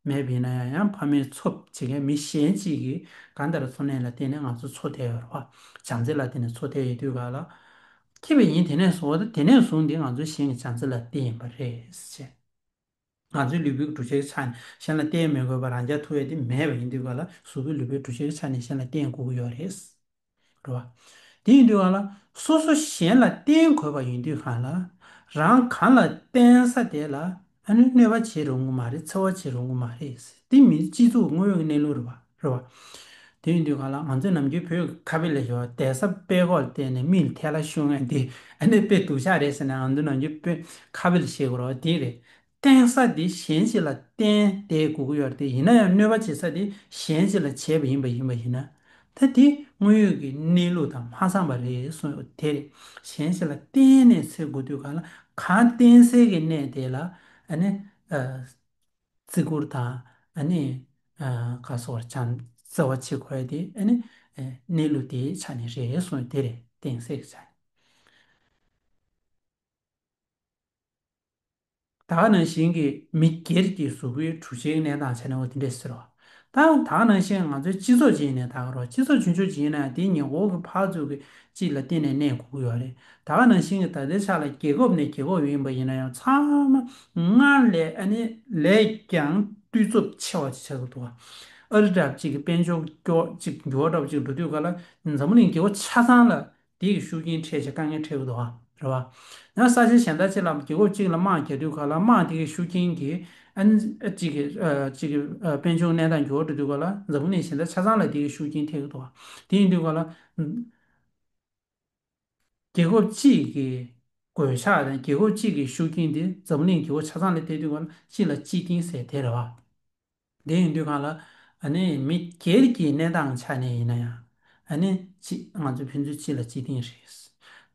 མེད་པ་ཡིན་ན་ཡང་ཡང་ཕ་མའི་འཚོ་བྱེད་མཁན་མི་གཞན་ཅིག་གིས་གང་ལྟར་འཚོ་གནས་ལ་བརྟེན་ནས་ང་ཚོ་འཚོ་བསྡད་ཡོད་རེད་བ། བྱམས་བརྩེ་ལ་བརྟེན་ནས་འཚོ་བསྡད་ཡོད་དུས་ག་ལ། ཁྱེད་པས་ཡིན་དེ་ནས་བཟུང་བ་དེ་ནས་བཟུང་སྟེ་ང་ཚོ་གཞན་གྱི་བྱམས་བརྩེ་ལ་བརྟེན་ཡིན་པ་རེད་ཟེར། ང་ཚོའི་ལུས་པོའི་གྲུབ་ཆའི་ཆ་ནས་གཞན་ལ་བརྟེན་མི་དགོས་པ་རང་རྐྱ་ཐུབ་ཡ་དེ་མེད་པ་ཡིན་དུས་ག་ལ་གཟུགས་པོའི་ལུས་པོའི་གྲུབ་ཆའི་ཆ་ནས་གཞན་ལ་བརྟེན་དགོས་ཀྱི་ཡོད་རེད། རེད་བ། དེ་ཡིན་དུས་ག་ལ་སོ་སོ་གཞན་ལ་བརྟེན་དགོས་པ་ཡིན་དུས་ག་ལ་རང་གང་ལ་བརྟེན་ས་དེ་ལ་ཨ་ནི་གནོད་པ་བྱེད་རུང་གི་མ་རེད། འཚེ་བ་བྱེད་རུང་གི་མ་རེད། དེ་མི་སྤྱི་ཚོགས་དངོས་ཡོད་ཀྱི་གནས་ལུགས་རེད་བ། རེད་བ། དེ་ཡིན་དུས་ག་ལ་ང་ཚོས་ནམ་རྒྱུན་བོད་ཀྱི་ཁ་དཔེ་ལ་ཞུ་བ་བསྡད་ས་དཔེ་ཀོ་ལ་བརྟེན་ནས་མི་ལ་ཐལ་བ་ཤོར་མཁན་དེ་ཨ་ནི་དཔེ་སྡུག་ཅག་རེད་ཟེར་ནས་ང་ཚོ་ནམ་རྒྱུན་དཔེ་ཁ་དཔེ་ལ་བཤད་དགོས་རེད་བ། དེ་རེད། བརྟེན་ས་དེ་གཞན་ཞིག་ལ་བརྟེན་བསྡད་དགོས་ཀྱི་ཡོད་རེད་དེ། ཡིན་ན་ཡང་གནོད་པ་བྱེད་ས་དེ་གཞན་ཞིག་ལ་བྱས་པ་ཡིན་པ་ཡིན་པ་ཡིན་ན། ད་དེ་དངོས་ཡོད་ཀྱི་གནས་ལུགས་དང་མ་འཚམས་པ་རེད་གསུངས་ཡོད་དེ་རེད། གཞན་ཞིག་ལ་བརྟེན་ནས་འཚོ་དགོས་དུས་ག་ལ་གང་བརྟེན་སའི་གི་གནས་དེ་ལ་ཨ་ནི་ཨ་བརྩི་བཀུར་དང་ཨ་ནི་ཨ་ག་སོགས་བྱམས་བརྩེ་བ་བྱེད་དགོས་ཡ་དེ་ཨ་ནི་ཨ་གནས་ལུགས་དེའི་ཆ་ནས་རེད་གསུངས་ཡོད་དེ་རེད། བརྟེན་སའི་གི་ཆ་ནས། ད་ག་ནང་བཞིན་གྱི་མི་སྒེར་གྱི་གཟུགས་པོའི་གྲུབ་ཆའི་གནས་སྟངས་ཆ་ནས་འོ་དེ་འདྲས་ཟེར་རོ། ད་ད་ག་ནང་བཞིན་ང་ཚོའི་སྤྱི་ཚོགས་ཅིག་ཡིན་ནའི་ད་ག་རོ། སྤྱི་ཚོགས་ཆུང་ཆུང་ཅིག་ཡིན་ན་ཡང་དེའི་ཉེ་འཁོར་གྱི་ཕར་ཚུར་གྱི་གཅིག་ལ་བརྟེན་ནས་གནས་དགོས་ཀྱི་ཡོད་རེད། ད་ག་ནང་བཞིན་གྱི་ད་ལྟའི་ཆ་ལ་རྒྱལ་ཁབ་ནས་རྒྱལ་ཁབ་ཡིན་པ་ཡིན་ན་ཡང་ཚང་མ་སྔར་ལས་ཨ་ནི་ལས་ཀྱང་རྡུལ་འཚུབ་ཆེ་བ་ཅིག་ཆགས་ཀྱི་འདུག་བ། ཨ་རི་འདྲ་པོ་ཅིག་གི་དཔལ་འབྱོར་མགྱོགས་ཅིག་འགྱུར་བ་འདྲ་པོ་ཅིག་འགྲོ་དུས་ག་ལ་འཛམ་བུ་གླིང་རྒྱལ་ཁབ་ཆ་ཚང་ལ་དེ་གི་ཤུགས་རྐྱེན་འཕྲད་བྱས་དཀའ་ངལ་འཕྲད་ཀྱི་འདུག་ཨ། རེད་བ། ཡང་ས་ཆ་གཞན་དག་ཅིག་ལ་རྒྱལ་ཁབ་ཅིག་ལ་དམག་རྒྱག་དུས་ག་ལ་དམག་དེ་གི་ཤུགས་རྐྱེན་གྱིས་ཨ་ནི་ཨ་གཅིག་གི་ཨ་གཅིག་གི་ཨ་དཔལ་འབྱོར་གནས་སྟངས་འགྱུར་བ་འགྲོ་དུས་ག་ལ་འཛམ་བུ་གླིང་གཞན་དག་ཆ་ཚང་ལ་དེ་གི་ཤུགས་རྐྱེན་ཐེབས་ཀྱི་འདུག་ཨ། དེ་ཡིན་དུས་ག་ལ་རྒྱལ་ཁབ་གཅིག་གི་གོད་ཆག་དང་རྒྱལ་ཁབ་གཅིག་གི་ཤུགས་རྐྱེན་དེ་འཛམ་བུ་གླིང་རྒྱལ་ཁབ་ཆ་ཚང་ལ་ཐེབས་དུས་ག་ལ་གཅིག་ལ་གཅིག་བརྟེན་ཟེར་དེ་རེད་བ། དེ་ཡིན་དུས་གང་ལ་ཨ་ནི་མི་སྒེར་གྱི་གནས་སྟངས་ཆ་ནས་ཡིན་ན་ཡང་ཨ་ནི་གཅིག་ང་ཚོ་ཕན་ཚུན་གཅིག་ལ་གཅིག་བརྟེན་རེད།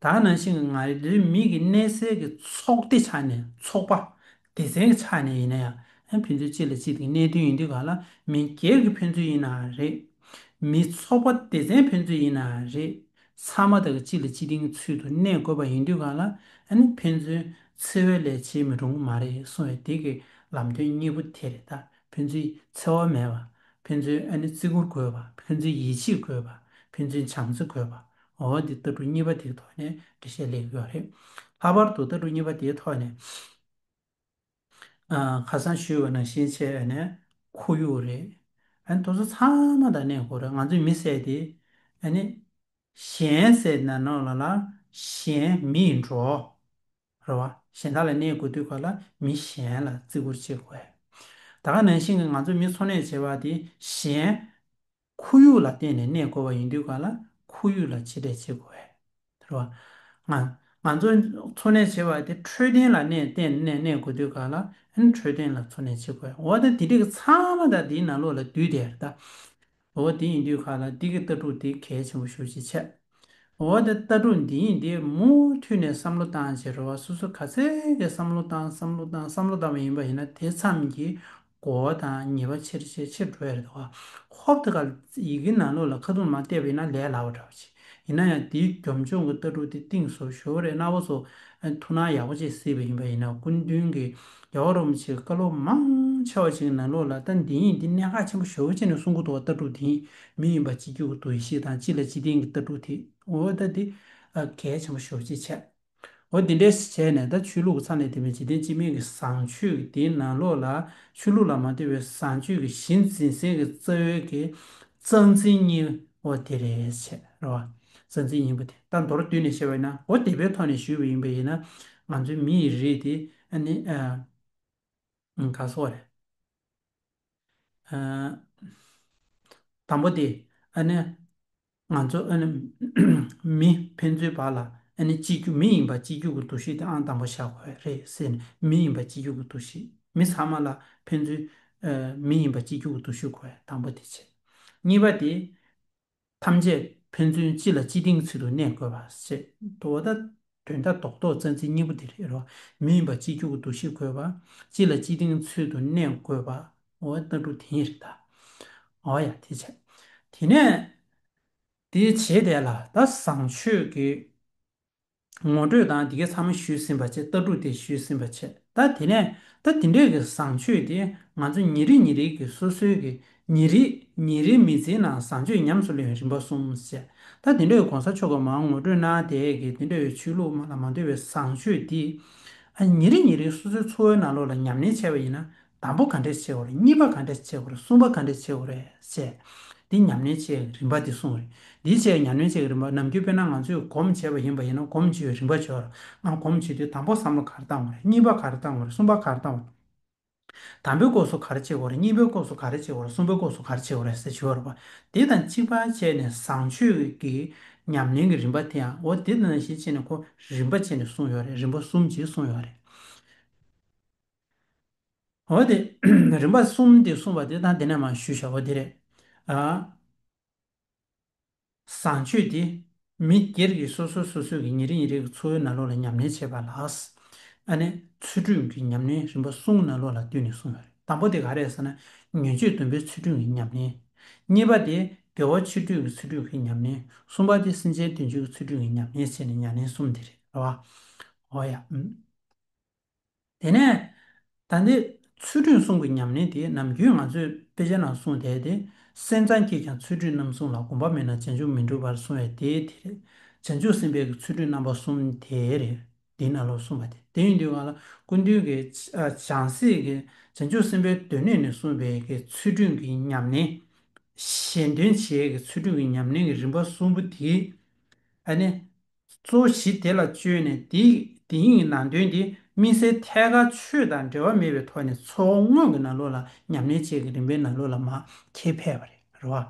ད་ག་ནང་བཞིན་གྱི་ང་རེ་འདིར་མི་གི་གནས་སའི་གི་ཚོགས་སྡེ་ཆ་ནས་ཚོགས་པ་སྡེ་ཚན་གྱི་ཆ་ནས་ཡིན་ན་ཡང་ཨ་ཕན་ཚུན་གཅིག་ལ་གཅིག་བརྟེན་གནད་དོན་ཡིན་དུས་གང་ལ་མི་སྒེར་གྱི་ཕན་ཚུན་ཡིན་ན་རེད། མི་ཚོགས་པ་སྡེ་ཚན་ཕན་ཚུན་ཡིན་ན་རེད། ཚང་མ་དག་གཅིག་ལ་གཅིག་བརྟེན་གྱི་ཚུལ་དུ་གནས་དགོས་པ་ཡིན་དུས་གང་ལ་ཨ་ནི་ཕན་ཚུན་འཚེ་བའི་ལས་བྱེད་མི་རུང་མ་རེད་གསུངས་པའི་དེ་གི་ལམ་སྟོན་གཉིས་པོ་དེ་རེད་ད། ཕན་ཚུན་འཚེ་བ་མེད་པ། ཕན་ཚུན་ཨ་ནི་བརྩི་བཀུར་དགོས་པ། ཕན་ཚུན་ཡིད་ཆེས་དགོས་པ། ཕན་ཚུན་བྱམས་བརྩེ་དགོས་པ། འོ་འདི་ལྟ་གྲུབ་གཉིས་པ་དེའི་ཐོག་ནས་འགྲེལ་བཤད་སླེབས་ཡོད་རེད། ལྷག་པར་དུ་ལྟ་གྲུབ་གཉིས་པ་དེའི་ཐོག་ནས་ཨ་ཁ་སང་ཞུས་པ་ནང་བཞིན་བྱས་ནས་ཁོར་ཡུག་རེད། ཨ་ནི་དེ་ཚོ་ཚང་མ་དང་གནས་དགོས་རེད། ང་ཚོའི་མི་ཟེར་དེ་ཨ་ནི་གཞན་ཟེར་ན་ནོར་ལ་ལ་གཞན་མི་ཡི་འགྲོ། རེད་བ། གཞན་དག་ལ་གནས་དགོས་དུས་ག་ལ་མི་གཞན་ལ་བརྩི་བཀུར་བྱེད་དགོས། ད་ག་ནང་བཞིན་གྱི་ང་ཚོ་མི་འཚོ་གནས་བྱེད་པ་དེ་གཞན་ཁོར་ཡུག་ལ་བརྟེན་ནས་གནས་དགོས་པ་ཡིན་དུས་ག་ལ་ཁོར་ཡུག་ལ་གཅེས་སྤྲས་བྱེད་དགོས། རེད་བ། ང་ང་ཚོ་འཚོ་གནས་བྱེད་པ་དེ་འཕྲོད་བསྟེན་ལ་གནས་བརྟེན་ནས་གནས་དགོས་དུས་ག་ལ་ཨ་ནི་འཕྲོད་བསྟེན་ལ་འཚོ་གནས་བྱེད་དགོས། འོ་ད་དེ་འདྲ་གི་ཚང་མ་ད་དེའི་ནང་ལོགས་ལ་འདུས་དེ་རེད་ད། འོ་དེ་ཡིན་དུས་ག་ལ་འདི་གི་ལྟ་གྲུབ་དེ་གལ་ཆེན་པོ་ཞེ་པོ་ཅིག་ཆགས། འོ་དེ་ལྟ་གྲུབ་འདི་ཡིན་དེ་མུ་མཐུད་ནས་བསམ་བློ་བཏང་བྱས་རེད་བ། སོ་སོ་ག་ཚད་ཀྱི་བསམ་བློ་བཏང་བསམ་བློ་བཏང་བསམ་བློ་བཏང་བ་ཡིན་པ་ཡིན་ན་དེ་ཙམ་གྱིས་གོ་བ་དང་ངེས་པ་ཆེར་ཆེར་ཆེར་འགྲོ་ཡ་རེད་བ། ཧོབ་ཏེ་ག་ལ་ཡི་གེ་ནང་ལོགས་ལ་ཁ་ཐུག་མར་བལྟས་པ་ཡིན་ན་ལས་སླ་བ་འདྲ་བ་ཅིག། ཡིན་ན་ཡང་དེའི་རྒྱབ་ལྗོངས་ཀྱི་ལྟ་གྲུབ་དེ་གཏིང་ཟབ་ཞེ་པོ་རེད། རྣམ་པ་ཚོ་ཨ་ཐུགས་སྣང་ཡག་པོ་ཅིག་གཟིགས་པ་ཡིན་པ་ཡིན་ན་སྐུ་མདུན་གྱི་རྒྱལ་བ་རིན་པོ་ཆེའི་བཀའ་སློབ་མང་ཆེ་བ་ཅིག་གི་ནང་ལོགས་ལ་ད་འདི་ཡིན་འདི་གནད་འགག་ཆེན་པོ་ཞེ་པོ་ཅིག་ནས་གསུང་གི་འདུག་བ། ལྟ་གྲུབ་དེ་ཡིན་མི་ཡིན་པ་གཅིག་གྱུར་གྱི་འདུ་ཤེས་དང་སྤྱི་ལ་གཅེས་འཛིན་གྱི་ལྟ་གྲུབ་དེ་འོ་ད་འདི་ཨ་གལ་ཆེན་པོ་ཞེ་པོ་ཅིག་ཆགས། འོ་འདི་འདྲས་བྱས་ནས་ད་ཆོས་ལུགས་ཀྱི་ཆ་ནས་དེ་མིན་འཇིག་རྟེན་སྤྱི་སྨན་གྱི་བཟང་སྤྱོད་ཀྱི་དེའི་ནང་ལོགས་ལ་ཆོས་ལུགས་ལ་མ་ལྟོས་པའི་བཟང་སྤྱོད་ཀྱི་གཞི་འཛིན་སའི་གི་རྩ་བའི་གི་རྩ་འཛིན་གཉིས་པོ་དེ་རེད་བྱས་རེད་བ། རྩ་འཛིན་གཉིས་པོ་དེ་ད་མདོར་བསྡུས་ནས་བཤད་པ་ཡིན་ན་འོ་དེ་པའི་ཐོག་ནས་ཞུས་པ་ཡིན་པ་ཡིན་ན་ང་ཚོའི་མི་ཡི་རིགས་དེ་ཨ་ནི་ཨ་ག་སོགས་རེད། ཨ་དང་པོ་དེ་ཨ་ནི་ང་ཚོ་ཨ་ནི་མི་ཕན་ཚུན་བར་ལ་ཨ་ནི་གཅིག་གྱུར་མི་ཡིན་པ་གཅིག་གྱུར་གྱི་འདུ་ཤེས་དེ་ཨང་དང་པོ་བཞག་དགོས་རེད་ཟེར་ནས་མི་ཡིན་པ་གཅིག་གྱུར་གྱི་འདུ་ཤེས་མི་ཚང་མ་ལ་ཕན་ཚུན་ཨ་མི་ཡིན་པ་གཅིག་གྱུར་གྱི་འདུ་ཤེས་དགོས་དང་པོ་དེ་བྱས། གཉིས་པ་དེ་ཐམས་ཅད་ཕན་ཚུན་གཅིག་ལ་གཅིག་བརྟེན་གྱི་ཚུལ་དུ་གནས་དགོས་པ་ཞེས་དོ་ད་དོན་དག་རྡོག་རྡོག་རྩ་འཛིན་གཉིས་པོ་དེ་རེད་རོ། མི་ཡིན་པ་གཅིག་གྱུར་གྱི་འདུ་ཤེས་དགོས་པ། གཅིག་ལ་གཅིག་བརྟེན་གྱི་ཚུལ་དུ་གནས་དགོས་པ། འོ་ལྟ་གྲུབ་དེ་ཡིན་རེད་ད། འོ་ཡ་དེ་བྱས། དེ་ནས་དེ་བྱས་དེ་ལ་ད་བཟང་སྤྱོད་ཀྱི་ངོ་སྤྲོད་དང་དེ་གའི་ཚང་མ་ཞུས་ཟིན་པ་བྱས། ལྟ་གྲུབ་དེ་ཞུས་ཟིན་པ་བྱས། ད་དེ་ནས་ད་དེ་འདྲའི་གི་བཟང་སྤྱོད་དེ་ང་ཚོ་ཉིན་རེ་ཉིན་རེ་གི་སོ་སོའི་གི་ཉིན་རེ་ཉིན་རེའི་མི་ཚེའི་ནང་བཟང་སྤྱོད་ཉམས་སུ་ལེན་རིམ་པ་གསུམ་བྱས། ད་དེ་འདྲའི་གི་གོང་ས་མཆོག་གི་མར་ངོ་སྤྲོད་གནང་དེ་གི་དེ་འདྲའི་ཆོས་ལུགས་མ་ལ་མ་འདོད་པའི་བཟང་སྤྱོད་དེ་ཨ་ཉིན་རེ་ཉིན་རེ་སོ་སོའི་འཚོ་བའི་ནང་ལོགས་ལ་ཉམས་ལེན་བྱས་པ་ཡིན་ན། དང་པོ་ག་འདྲས་བྱེད་དགོས་རེད། གཉིས་པ་ག་འདྲས་བྱེད་དགོས་རེད། གསུམ་པ་ག་འདྲས་བྱེད་དགོས་རེད་ཟེར། འདི་ཉམས་ལེན་བྱེད་རིམ་པ་འདི་གསུངས་རེད། འདི་བྱས་ཉམས་ལེན་བྱེད་རིམ་པ་ནམ་རྒྱུན་དཔེར་ན་ང་ཚོས་སྒོམ་བྱས་པ་ཡིན་པ་ཡིན་ན་སྒོམ་བྱེད་པའི་རིམ་པ་བྱེད་པ་རེད། ང་སྒོམ་བྱེད་དུས་དང་པོ་བསམ་བློ་ག་རེ་བཏང་དགོས་རེད། གཉིས་པ་ག་རེ་བཏང་དགོས་རེད། གསུམ་པ་ག་རེ་བཏང་དགོས་རེད། དང་པོའི་སྐབས་སུ་ག་རེ་བྱེད་དགོས་རེད། གཉིས་པའི་སྐབས་སུ་ག་རེ་བྱེད་དགོས་རེད། གསུམ་པའི་སྐབས་སུ་ག་རེ་བྱེད་དགོས་རེད་ཟེར་བྱེད་པ་རེད་པ། དེ་དང་གཅིག་པ་བྱས་ནས་བཟང་སྤྱོད་ཀྱི་ཉམས་ལེན་གྱི་རིམ་པ་དེ་ཡང་འོ་དེ་དང་ནང་བཞིན་བྱས་ནས་ཁོ་རིམ་པ་བྱས་ནས་གསུངས་ཡོད་རེད། རིམ་པ་གསུམ་ཅིག་གསུངས་ཡོད་རེད། འོ་དེ། རིམ་པ་གསུམ་དེ་གསུངས་པ་དེ་དང་དེ་ནས་མར་ཞུས་བཞག་པ་དེ་རེད། ཨ། བཟང་སྤྱོད་དེ་མི་སྒེར་གྱི་སོ་སོ་སོ་སོའི་གི་ཉིན་རེ་ཉིན་རེ་གི་འཚོ་བའི་ནང་ལོགས་ལ་ཉམས་ལེན་བྱེད་པ་ལ། ཨ་ནི་ཚུལ་ཁྲིམས་ཀྱི་ཉམས་ལེན་རིམ་པ་གསུམ་ནང་ལོགས་ལ་བསྡུས་ནས་གསུངས་ཡོད་རེད། དང་པོ་དེ་ག་རེ་རེད་ཟེར་ན། ཉེས་སྤྱོད་སྡོམ་པའི་ཚུལ་ཁྲིམས་ཀྱི་ཉམས་ལེན། གཉིས་པ་དེ་དགེ་བ་ཆོས་སྡུད་ཀྱི་ཚུལ་ཁྲིམས་ཀྱི་ཉམས་ལེན། གསུམ་པ་དེ་སེམས་ཅན་དོན་བྱེད་ཀྱི་ཚུལ་ཁྲིམས་ཀྱི་ཉམས་ལེན་བྱས་ནས་ཉམས་ལེན་གསུམ་དེ་རེད་རེད་བ། འོ་ཡ། ཨུམ། དེ་ནས་ད་འདི་ཚུལ་ཁྲིམས་གསུམ་གྱི་ཉམས་ལེན་དེ་ནམ་རྒྱུན་ང་ཚོས་དཔེ་ཆ་ནང་གསུངས་བསྡད་དེ། སེམས་ཙམ་གྱིས་ཀྱང་ཚུལ་ཁྲིམས་རྣམ་གསུམ་ལ། གོམས་པ་མེད་ན་བྱང་ཆུབ་མི་འགྲུབ་པར་གསུངས་པའི་དེ་དེ་རེད། བྱང་ཆུབ་སེམས་དཔའི་གི་ཚུལ་ཁྲིམས་རྣམ་པ་གསུམ་དེ་རེད། དེའི་ནང་ལོགས་གསུངས་པ་དེ། དེ་ཡིན་དུས་ག་ལ་སྐུ་མདུན་གྱི་ཨ་བྱང་སེམས་ཀྱི་བྱང་ཆུབ་སེམས་དཔའི་སྡེ་སྣོད་ནས་གསུངས་པའི་གི་ཚུལ་ཁྲིམས་ཀྱི་ཉམས་ལེན། གཞན་དོན་བྱེད་ཀྱི་ཚུལ་ཁྲིམས་ཀྱི་ཉམས་ལེན་གྱི་རིམ་པ་གསུམ་པོ་དེ། ཨ་ནི། གཙོ་བོ་གཞི་དེ་ལ་བཅོལ་ནས་དེ་དེའི་ནང་དོན་དེ་དམིགས་བསལ་ཐད་ཀར་ཆོས་དང་འབྲེལ་བ་མེད་པའི་ཐོག་ནས་འཚོ་བ་དངོས་ཀྱི་ནང་ལོགས་ལ་ཉམས་ལེན་བྱེད་ཀྱི་རིམ་པའི་ནང་ལོགས་ལ་མར་འཁྱེར་ཕེབས་པ་རེད་རེད་བ།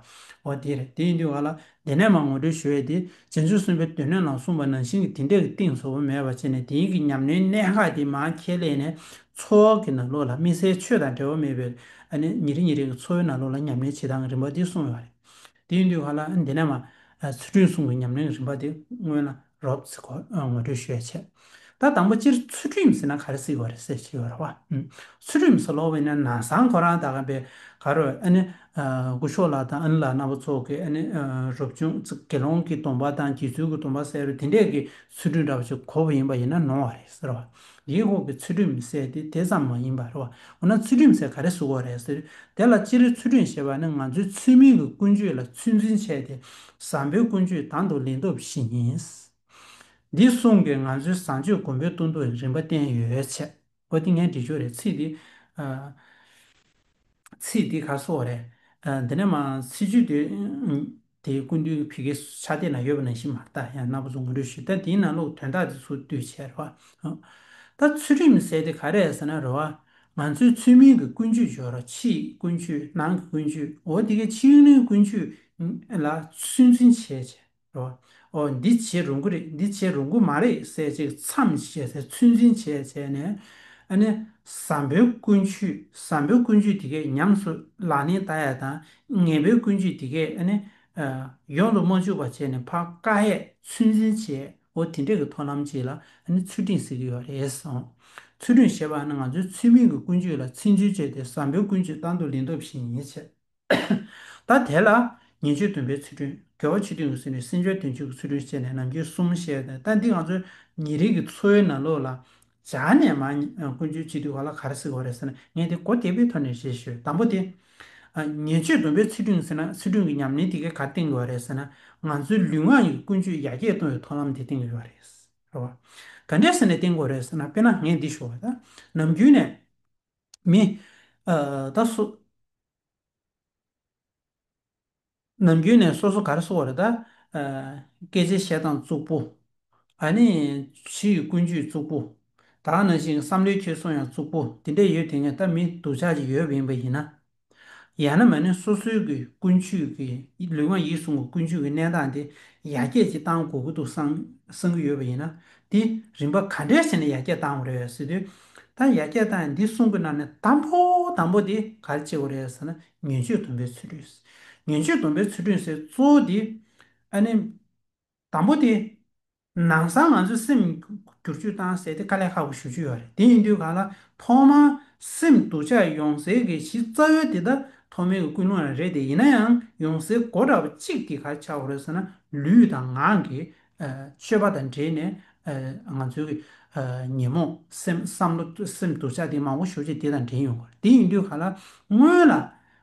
འོ་དེ་རེད། དེ་ཡིན་དུས་ག་ལ་དེ་ནས་མར་ངོ་སྤྲོད་ཞུ་ཡས་དེ་བྱང་ཆུབ་སེམས་དཔའི་སྡེ་སྣོད་ནང་གསུངས་པ་ནང་བཞིན་གྱི་དེ་འདྲ་གི་གཏིང་ཟབ་པོ་མེད་པ་བྱས་ནས་དེའི་གི་ཉམས་ལེན་གནད་འགག་དེ་མར་ཁས་ལེན་ནས་འཚོ་བ་གི་ནང་ལོགས་ལ་དམིགས་བསལ་ཆོས་དང་འབྲེལ་བ་མེད་པའི་ཨ་ནི་ཉིན་རེ་ཉིན་རེ་གི་འཚོ་བའི་ནང་ལོགས་ལ་ཉམས་ལེན་བྱེད་སྟངས་ཀྱི་རིམ་པ་དེ་གསུངས་ཡོད་རེད། དེ་ཡིན་དུས་ག་ལ་འདི་ནས་མར་ཨ་ཚུལ་ཁྲིམས་གསུམ་གྱི་ཉམས་ལེན་རིམ་པ་དེ་སྔོན་ལ་རོབ་ཙམ་གོ་ཨ་ངོ་སྤྲོད་ཞུ་ཡ་བྱས། ད་དང་པོ་སྤྱིར་ཚུལ་ཁྲིམས་ཟེར་ན་ག་རེ་ཟེར་གྱི་ཡོད་རེད་ཟེར་ཞུ་ཡ་རེད་བ། ཨུམ། ཚུལ་ཁྲིམས་ཟེར་ལབ་པ་ཡིན་ན་ནང་སང་ཁོ་རང་ད་ག་པའི་ག་རེ་ཨ་ནི་ཨ་སྐུ་ཞབས་ལགས་དང་ཨ་ནི་ལགས་རྣམ་པ་ཚོ་གི་ཨ་ནི་ཨ་རབ་བྱུང་དགེ་སློང་གི་སྡོམ་པ་དང་དགེ་ཚུལ་གྱི་སྡོམ་པ་ཟེར་བའི་དེ་འདྲས་ཀྱི་ཚུལ་ཁྲིམས་འདྲ་བ་ཞིག་གོ་བ་ཡིན་པ་ཡིན་ན་ནོར་བ་རེད་ཟེར་བ། དེའི་འོག་གི་ཚུལ་ཁྲིམས་ཟེར་དེ་དེ་ཙམ་མ་ཡིན་པ་རེད་བ། འོ་ན་ཚུལ་ཁྲིམས་ཟེར་ག་རེ་ཟེར་དགོས་རེད་ཟེར། དེ་ལ་སྤྱིར་ཚུལ་ཁྲིམས་ཞེས་པ་ནི་ང་ཚོའི་ཚུལ་མིན་གྱི་ཀུན་སྤྱོད་ལ་ཚོད་འཛིན་བྱས་ཏེ་བཟང་པོའི་ཀུན་སྤྱོད་དང་དུ་ལེན་ཐབས་ཤིག་ཡིན། འདི་གསུམ་གྱིས་ང་ཚོའི་བཟང་སྤྱོད་གོང་འཕེལ་གཏོང་ཐབས་རིམ་པ་བསྟན་ཡོད་ཅེས། འོ་དེ་ངས་འགྲེལ་བརྗོད་རེད། ཚིག་འདི་ཨ། ཚིག་འདི་ག་རེ་ཟེར་དགོས་རེད། ཨ། འདི་ནས་མར་ཚིག་བརྗོད་དེ་དེ་སྐུ་མདུན་གྱི་ཕ་གིའི་ཕྱག་དེབ་ནང་ཡོད་པ་ནང་བཞིན་མར་ལྟ་ཡང་རྣམ་པ་ཚོ་ངོ་སྤྲོད་ཞུ། ད་དེའི་ནང་ལོགས་དོན་དག་དེ་ཚུར་བསྡུས་བྱས་རེད་བ། ཨ། ད་ཚུལ་ཁྲིམས་ཟེར་དེ་ག་རེ་རེད་ཟེར་ན་རེད་བ། ང་ཚོའི་ཚུལ་མིན་གྱི་ཀུན་སྤྱོད་ཡོད་རེད། ཕྱིའི་ཀུན་སྤྱོད་ནང་གི་ཀུན་སྤྱོད། འོ་དེ་གའི་ཕྱི་དངོས་ཀུན་སྤྱོད་ལ་ཚོད་འཛིན་བྱས་བྱས། རེད་བ། ཨོ་འདི་བྱེད་རུང་གི་རེད། འདི་བྱེད་རུང་གི་མ་རེད་ཟེར་ཅིག་མཚམས་བཅད་ཟེར་ཚོད་འཛིན་བྱས་བྱས་ནས། ཨ་ནི་བཟང་པོའི་ཀུན་སྤྱོད་བཟང་པོའི་ཀུན་སྤྱོད་དེ་གས་ཉམས་སུ་ལག་ལེན་བསྟར་ཡ་དང་ངན་པའི་ཀུན་སྤྱོད་དེ་གས་ཨ་ནི་ཡོང་དུ་མ་བཅུག་པ་བྱས་ནས་ཕར་བཀག་ཡས་ཚོད་འཛིན་བྱས། འོ་དེ་འདྲས་ཀྱི་ཐབས་ལམ་ཅིག་ལ་ཨ་ནི་ཚུལ་ཁྲིམས་ཟེར་གྱི་ཡོད་རེད་གསུངས། ཚུལ་ཁྲིམས་ཞེས་པ་ནི་ང་ཚོའི་ཚུལ་མིན་གྱི་ཀུན་སྤྱོད་ལ་ཚོད་འཛིན་བྱས་ཏེ་བཟང་པོའི་ཀུན་སྤྱོད་དང་དུ་ལེན་ཐབས་ཤིག་ཡིན་ཞེས། ད་དེ་ལ་ཉེས་སྤྱོད་སྡོམ་པའི་ཚུལ་ཁྲིམས། དགེ་བ་ཆོས་སྡུད་ཀྱི་ཚུལ་ཁྲིམས། སེམས་ཅན་དོན་བྱེད་ཀྱི་ཚུལ་ཁྲིམས་བཅས་ནས་ནམ་རྒྱུན་གསུམ་བཤད་དེ། ད་འདི་ང་ཚོའི་ཉིན་རེ་གི་འཚོ་བའི་ནང་ལོགས་ལ་སྦྱར་ནས་མར་ཀུན་སྤྱོད་བྱེད་དུས་ག་ལ་ག་རེ་ཟེར་དགོས་རེད་ཟེར་ན། ངས་དེ་གོ་བདེ་པོའི་ཐོག་ནས་རེ་ཞུ། དང་པོ་དེ། ཉེས་སྤྱོད་སྡོམ་པའི་ཚུལ་ཁྲིམས་ཟེར་ན་ཚུལ་ཁྲིམས་ཀྱི་ཉམས་ལེན་དེ་གས་ག་རེ་བསྟན་དགོས་རེད་ཟེར་ན། ང་ཚོའི་ལུས་ངག་ཡིད་ཀྱི་ཀུན་སྤྱོད་ཡར་རྒྱས་གཏོང་བའི་ཐབས་ལམ་དེ་བསྟན་གྱི་ཡོད་རེད། རེད་བ། ག་འདྲས་ཟེར་ནས་བསྟན་དགོས་རེད་ཟེར་ན། དཔེར་ན་ངས་འདི་ཞུ་བ་ད། ནམ་རྒྱུན་ནས། མི། ཨ། ད་སོ། ནམ་རྒྱུན་ནས་སོ་སོ་ག་རེ་ཟེར་དགོས་རེད་ད། ཨ། སྐད་ཆ་བཤད་སྟངས་རྩུབ་པོ། ཨ་ནི་ཕྱི་ཡི་ཀུན་སྤྱོད་རྩུབ་པོ། ད་ག་ནང་བཞིན་བསམ་བློའི་འཁྱེར་སོ་ཡང་རྩུབ་པོ་དེ་འདྲས་ཡོད་དེ་ངས་ད་མི་སྡུག་ཅག་ཅིག་ཡོད་པ་ཡིན་པ་ཡིན་ན། ཡང་ན་མ་ནི་སོ་སོའི་གི་ཀུན་སྤྱོད་ཀྱི་ལུས་ངག་ཡིད་གསུམ་གྱི་ཀུན་སྤྱོད་ཀྱི་གནས་སྟངས་དེ་ཡར་རྒྱས་ཅིག་བཏང་དགོས་ཀྱི་འདུག་བསམ་བསམ་གྱི་ཡོད་པ་ཡིན་ན། དེ་རིམ་པ་ག་འདྲས་བྱས་ནས་ཡར་རྒྱས་བཏང་དགོས་རེད་ཟེར་དུས། ད་ཡར་རྒྱས་བཏང་ཡ་འདི་གསུམ་གྱི་ནང་ནས་དང་པོ་དང་པོ་དེ་ག་རེ་བྱེད་དགོས་རེད་ཟེར་ན། ཉེས་སྤྱོད་སྡོམ་པའི་ཚུལ་ཁྲིམས། ཉེས་སྤྱོད་སྡོམ་པའི་ཚུལ་ཁྲིམས་ཟེར་གཙོ་བོ་དེ། ཨ་ནི། དང་པོ་དེ། ནང་སང་ང་ཚོའི་སེམས་བསྒྱུར་བཅོས་བཏང་ཟེར་དེ་དཀའ་ལས་ཁག་པོ་ཞེ་པོ་ཅིག་ཡོད་རེད། དེ་ཡིན་དུས་ག་ལ་ཐོག་མར་སེམས་སྡུག་ཅག་ཡོང་སའི་གི་གཞི་རྩ་བའི་དེ་ད་ ཐོག་མའི་གི་ཀུན་སློང་རེད་དེ། ཡིན་ན་ཡང་ཡོང་སའི་སྒོ་འདྲ་པོ་གཅིག་དེ་ག་རེ་ཆགས་ཡོད་རེད་ཟེར་ན། ལུས་དང་ངག་གི་ཨ་སྤྱོད་པ་དང་འབྲེལ་ནས་ཨ་ང་ཚོའི་གི་ཨ་ཉོན་མོངས་སེམས་བསམ་བློ་སེམས་སྡུག་ཅག་དེ་མང་པོ་ཞེ་པོ་ཅིག་དེ་དང་འབྲེལ་ཡོང་གི་རེད། དེ་ཡིན་དུས་ག་ལ་སྔོན་ལ་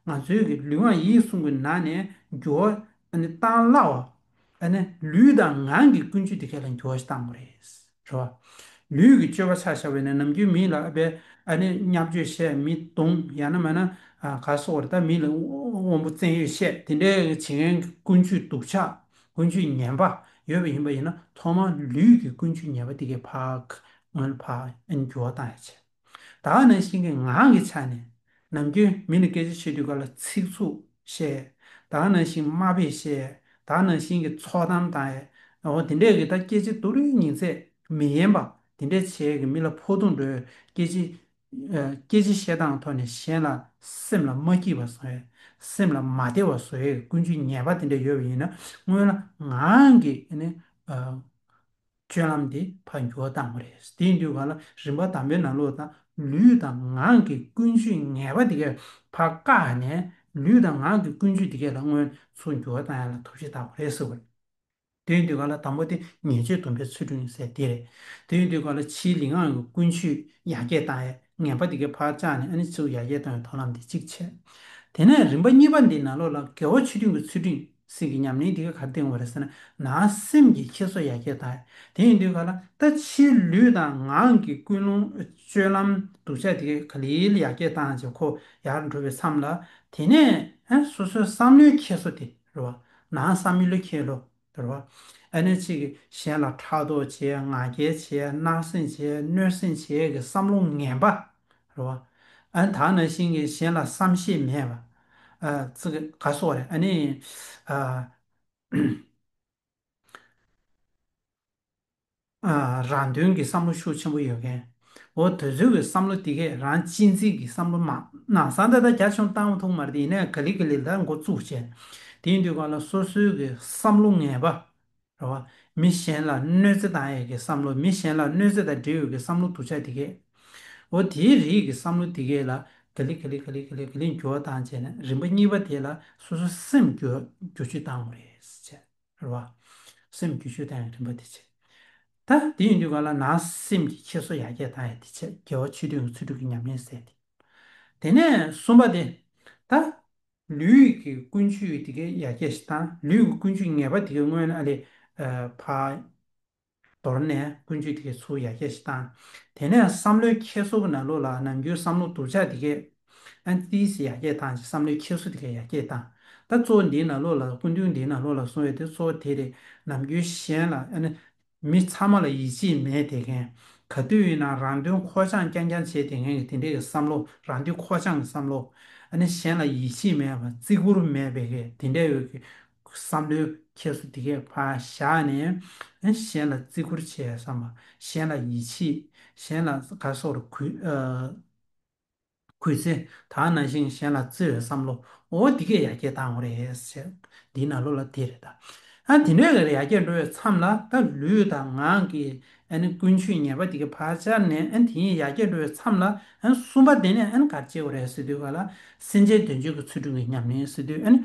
ང་ཚོའི་གི་ལུས་ངག་ཡིད་གསུམ་གྱི་ནང་ནས་འགྱུར་བ་ཨ་ནི་བཏང་སླ་བ། ཨ་ནི་ལུས་དང་ངག་གི་ཀུན་སྤྱོད་དེ་ག་ལ་འགྱུར་བ་ཞིག་བཏང་དགོས་རེད། རེད་བ། ལུས་ཀྱི་སྤྱོད་པ་ཆ་བཞག་པ་ཡིན་ན། ནམ་རྒྱུན་མི་ལ་ཨ་བས་ཨ་ནི་བརྙས་བཅོས་བཤད། མི་རྡུང་། ཡང་ན་མིན་ན་ཨ་ག་སོགས་རེད། ད་མི་ལ་དབང་པོ་བཙན་གཡེམ་བཤད། དེ་འདྲའི་བྱེད་མཁན་གྱི་ཀུན་སྤྱོད་སྡུག་ཅག་ཀུན་སྤྱོད་ངན་པ་ཡོད་པ་ཡིན་པ་ཡིན་ན། ཐོག་མར་ལུས་ཀྱི་ཀུན་སྤྱོད་ངན་པ་དེ་གའི་ཕར་སྔོན་ལ་ཕར་ཨ་ནི་འགྱུར་བ་བཏང་ཡ་བྱེད། ད་ག་ནང་བཞིན་གྱི་ངག་གི་ཆ་ནས་ནམ་རྒྱུན་མི་ལ་སྐད་ཆ་བཤད་དུས་ག་ལ་ཚིག་རྩུབ་བཤད། ད་ག་ནང་བཞིན་དམའ་འབེབས་བཤད། ད་ག་ནང་བཞིན་གྱི་ཚོགས་གཏམ་བཏང་ཡས། འོ་དེ་འདྲས་ཀྱི་ད་སྐད་ཆ་སྡུག་རུས་ཉིན་མཚན་མི་སྙན་པ་དེ་འདྲས་བྱས་ཀྱི་མི་ལ་ཕོག་ཐུག་འགྲོ་ཡས། སྐད་ཆ་ཨ་སྐད་ཆ་བཤད་སྟངས་ཐོག་ནས་གཞན་ལ་སེམས་ལ་མ་སྐྱིད་པ་བཟོ་ཡས། སེམས་ལ་མ་བདེ་བ་བཟོ་ཡས་ཀྱི་ཀུན་སྤྱོད་ངན་པ་དེ་འདྲས་ཡོད་པ་ཡིན་ན། སྔོན་ལ་ངག་གི་ཨ་ནི་ཨ་སྤྱོད་ལམ་དེ་ཕར་འགྱུར་བ་བཏང་དགོས་རེད། དེ་ཡིན་དུས་ག་ལ་རིམ་པ་དང་པོའི་ནང་ལོགས་ད་ལུས་དང་ངག་གི་ཀུན་སྤྱོད་ངན་པ་དེ་གས་ཕར་བཀག་ནས། ལུས་དང་ངག་གི་ཀུན་སྤྱོད་དེ་གས་ལ་སྔོན་ཚུར་འགྱུར་བ་བཏང་ཡ་ལ་ཐབས་ཤེས་བཏང་དགོས་རེད་ཟེར་བ་རེད། དེ་ཡིན་དུས་ག་ལ་དང་པོ་དེ་ཉེས་སྤྱོད་སྡོམ་པའི་ཚུལ་ཁྲིམས་ཟེར་དེ་རེད། དེ་ཡིན་དུས་ག་ལ་ཕྱིའི་ལུས་ངག་གི་ཀུན་སྤྱོད་ཡར་རྒྱས་བཏང་ཡས། ངན་པ་དེ་གས་ཕར་བཅག་ནས་ཨ་ནི་ཚུར་ཡར་རྒྱས་བཏང་བའི་ཐབས་ལམ་དེ་གཅིག་བྱས། དེ་ནས་རིམ་པ་གཉིས་པ་འདི་ནང་ལོགས་ལ་དགེ་བ་ཆོས་མཐུན་གྱི་ཚུལ་ཁྲིམས་ཟེར་གྱི་ཉམས་ལེན་འདི་ག་ག་རེ་བསྟན་ཡོད་རེད་ཟེར་ན། ནང་སེམས་ཀྱི་འཁྱེར་སོ་ཡར་རྒྱས་བཏང་། དེ་ཡིན་དུས་ག་ལ་ད་ཕྱིའི་ལུས་དང་ངག་གི་ཀུན་སློང་སྤྱོད་ལམ་སྡུག་ཅག་དེ་ག་ལེ་ལེ་ཡར་རྒྱས་བཏང་བྱས་ཁོ་ཡར་འགྲོ་བའི་མཚམས་ལ། དེ་ནས་ཨ་སོ་སོའི་བསམ་བློའི་འཁྱེར་སོ་དེ་རེད་བ། ནང་བསམ་བློའི་འཁྱེར་སོ་རེད་བ། ཨ་ནི་གཅིག་གིས་གཞན་ལ་ཕྲག་དོག་བྱེད། ང་རྒྱལ་བྱེད། བརྣབ་སེམས་བྱེད། གནོད་སེམས་བྱེད་ཀྱི་བསམ་བློ་ངན་པ་རེད་བ། ཨ་ནི་ད་ག་ནང་བཞིན་གྱི་གཞན་ལ་བསམ་ཤེས་མེད་པ། ཨ་ཙི་ག་སོགས་རེད། ཨ་ནི་ཨ་ཨ་རང་དོན་གྱི་བསམ་བློ་ཤུགས་ཆེན་པོ་ཡོད་མཁན། འོ་དེ་ཚོའི་གི་བསམ་བློ་དེ་གས་རང་གཅེས་འཛིན་གྱི་བསམ་བློ་མ། ནང་སང་ད་ལྟ་རྒྱ་ཆུང་བཏང་ཐུབ་མ་རེད་དེ། ཡིན་ནའི་ག་ལེ་ག་ལེ་ད་འགོ་བཙུགས་བྱས། དེ་ཡིན་དུས་ག་ལ་སོ་སོའི་གི་བསམ་བློ་ངན་པ་རེད་བ། མི་གཞན་ལ་གནོད་འཚེ་བཏང་ཡས་ཀྱི་བསམ་བློ། མི་གཞན་ལ་གནོད་འཚེ་དང་འབྲེལ་ཡོད་ཀྱི་བསམ་བློ་སྡུག་ཅག་དེ་གས། འོ་དེའི་རིགས་ཀྱི་བསམ་བློ་དེ་གས་ལ་ག་ལེ་ག་ལེ་ག་ལེ་ག་ལེ་ག་ལེ་འགྱུར་བ་བཏང་བྱས་ནས། རིམ་པ་གཉིས་པ་དེ་ལ་སོ་སོ་སེམས་བསྒྱུར་བསྒྱུར་བཅོས་བཏང་དགོས་རེད་ཟེར་བྱས། རེད་བ། སེམས་བསྒྱུར་བཅོས་བཏང་ཡག་རིམ་པ་དེ་བྱས། ད་དེ་ཡིན་དུས་ག་ལ་ནང་སེམས་ཀྱི་འཁྱེར་སོ་ཡར་རྒྱས་བཏང་ཡག་དེ་བྱས། དགེ་བ་ཆོས་མཐུན་གྱི་ཚུལ་ཁྲིམས་ཀྱི་ཉམས་ལེན་ཟེར་དེ། དེ་ནས་གསུམ་པ་དེ། ད་ལུས་ཀྱི་ཀུན་སྤྱོད་དེ་གའི་ཡར་རྒྱས་ཤིག་བཏང་། ལུས་ཀྱི་ཀུན་སྤྱོད་ངན་པ་དེ་གའི་སྔོན་ལ་ཨ་ལས་ཨ་ཕར་དོར་ནས་ཀུན་སྤྱོད་དེ་གའི་ཚུར་ཡར་རྒྱས་ཤིག་བཏང་། དེ་ནས་བསམ་བློའི་འཁྱེར་སོ་གི་ནང་ལོགས་ལ་ནམ་རྒྱུན་བསམ་བློ་སྡུག་ཅག་དེ་གའི་ཨ་ཏིས་ཡར་རྒྱས་བཏང་། བསམ་བློའི་འཁྱེར་སོ་དེ་གའི་ཡར་རྒྱས་བཏང་། ད་གཙོ་བོ་འདིའི་ནང་ལོགས་ལ་སྐུ་མདུན་འདིའི་ནང་ལོགས་ལ་གསུངས་པའི་དེ་གཙོ་བོ་དེ་རེད། ནམ་རྒྱུན་གཞན་ལ་ཨ་ནི་མི་ཚང་མ་ལ་ཡིད་ཆེས་མེད་བསྡད་མཁན། ག་དུས་ཡིན་ན་རང་དོན་ཁོག་བཅངས་རྐྱང་རྐྱང་བྱས་བསྡད་མཁན་གྱི་དེ་འདྲའི་གི་བསམ་བློ། རང་དོན་ཁོག་བཅངས་ཀྱི་བསམ་བློ། ཨ་ནི་གཞན་ལ་ཡིད་ཆེས་མེད་པ། བརྩི་བཀུར་མེད་པའི་གི་དེ་འདྲའི་ཡོད་ཀྱི་བསམ་བློའི་འཁྱེར་སོ་དེ་གས་ཕར་བཞག་ནས། ཨ་གཞན་ལ་བརྩི་བཀུར་བྱེད་བསམ་པ། གཞན་ལ་ཡིད་ཆེས། གཞན་ལ་ག་སོགས་རུ་གུས་ཨ་གུས་བརྩི། ད་ནང་བཞིན་གཞན་ལ་བརྩེ་བའི་བསམ་བློ། འོ་འདི་གས་ཡར་རྒྱས་བཏང་དགོས་རེད་ཟེར། འདིའི་ནང་ལོགས་ལ་དེ་རེད་ད། ཨ་དེ་འདྲའི་གི་ཡར་རྒྱས་འགྲོ་བའི་མཚམས་ལ་ད་ལུས་དང་ངག་གི་ཨ་ནི་ཀུན་སྤྱོད་ངན་པ་དེ་གས་ཕར་བཅད་ནས། ཨ་དེ་ཡར་རྒྱས་འགྲོ་བའི་མཚམས་ལ་ཨ་གསུམ་པ་དེ་ནས་ཨ་ག་རེ་བྱེད་དགོས་རེད་ཟེར་དུས་ག་ལ། སེམས་ཅན་དོན་བྱེད་ཀྱི་ཚུལ་ཁྲིམས་ཀྱི་ཉམས་ལེན་ཟེར་དུས། ཨ་ནི་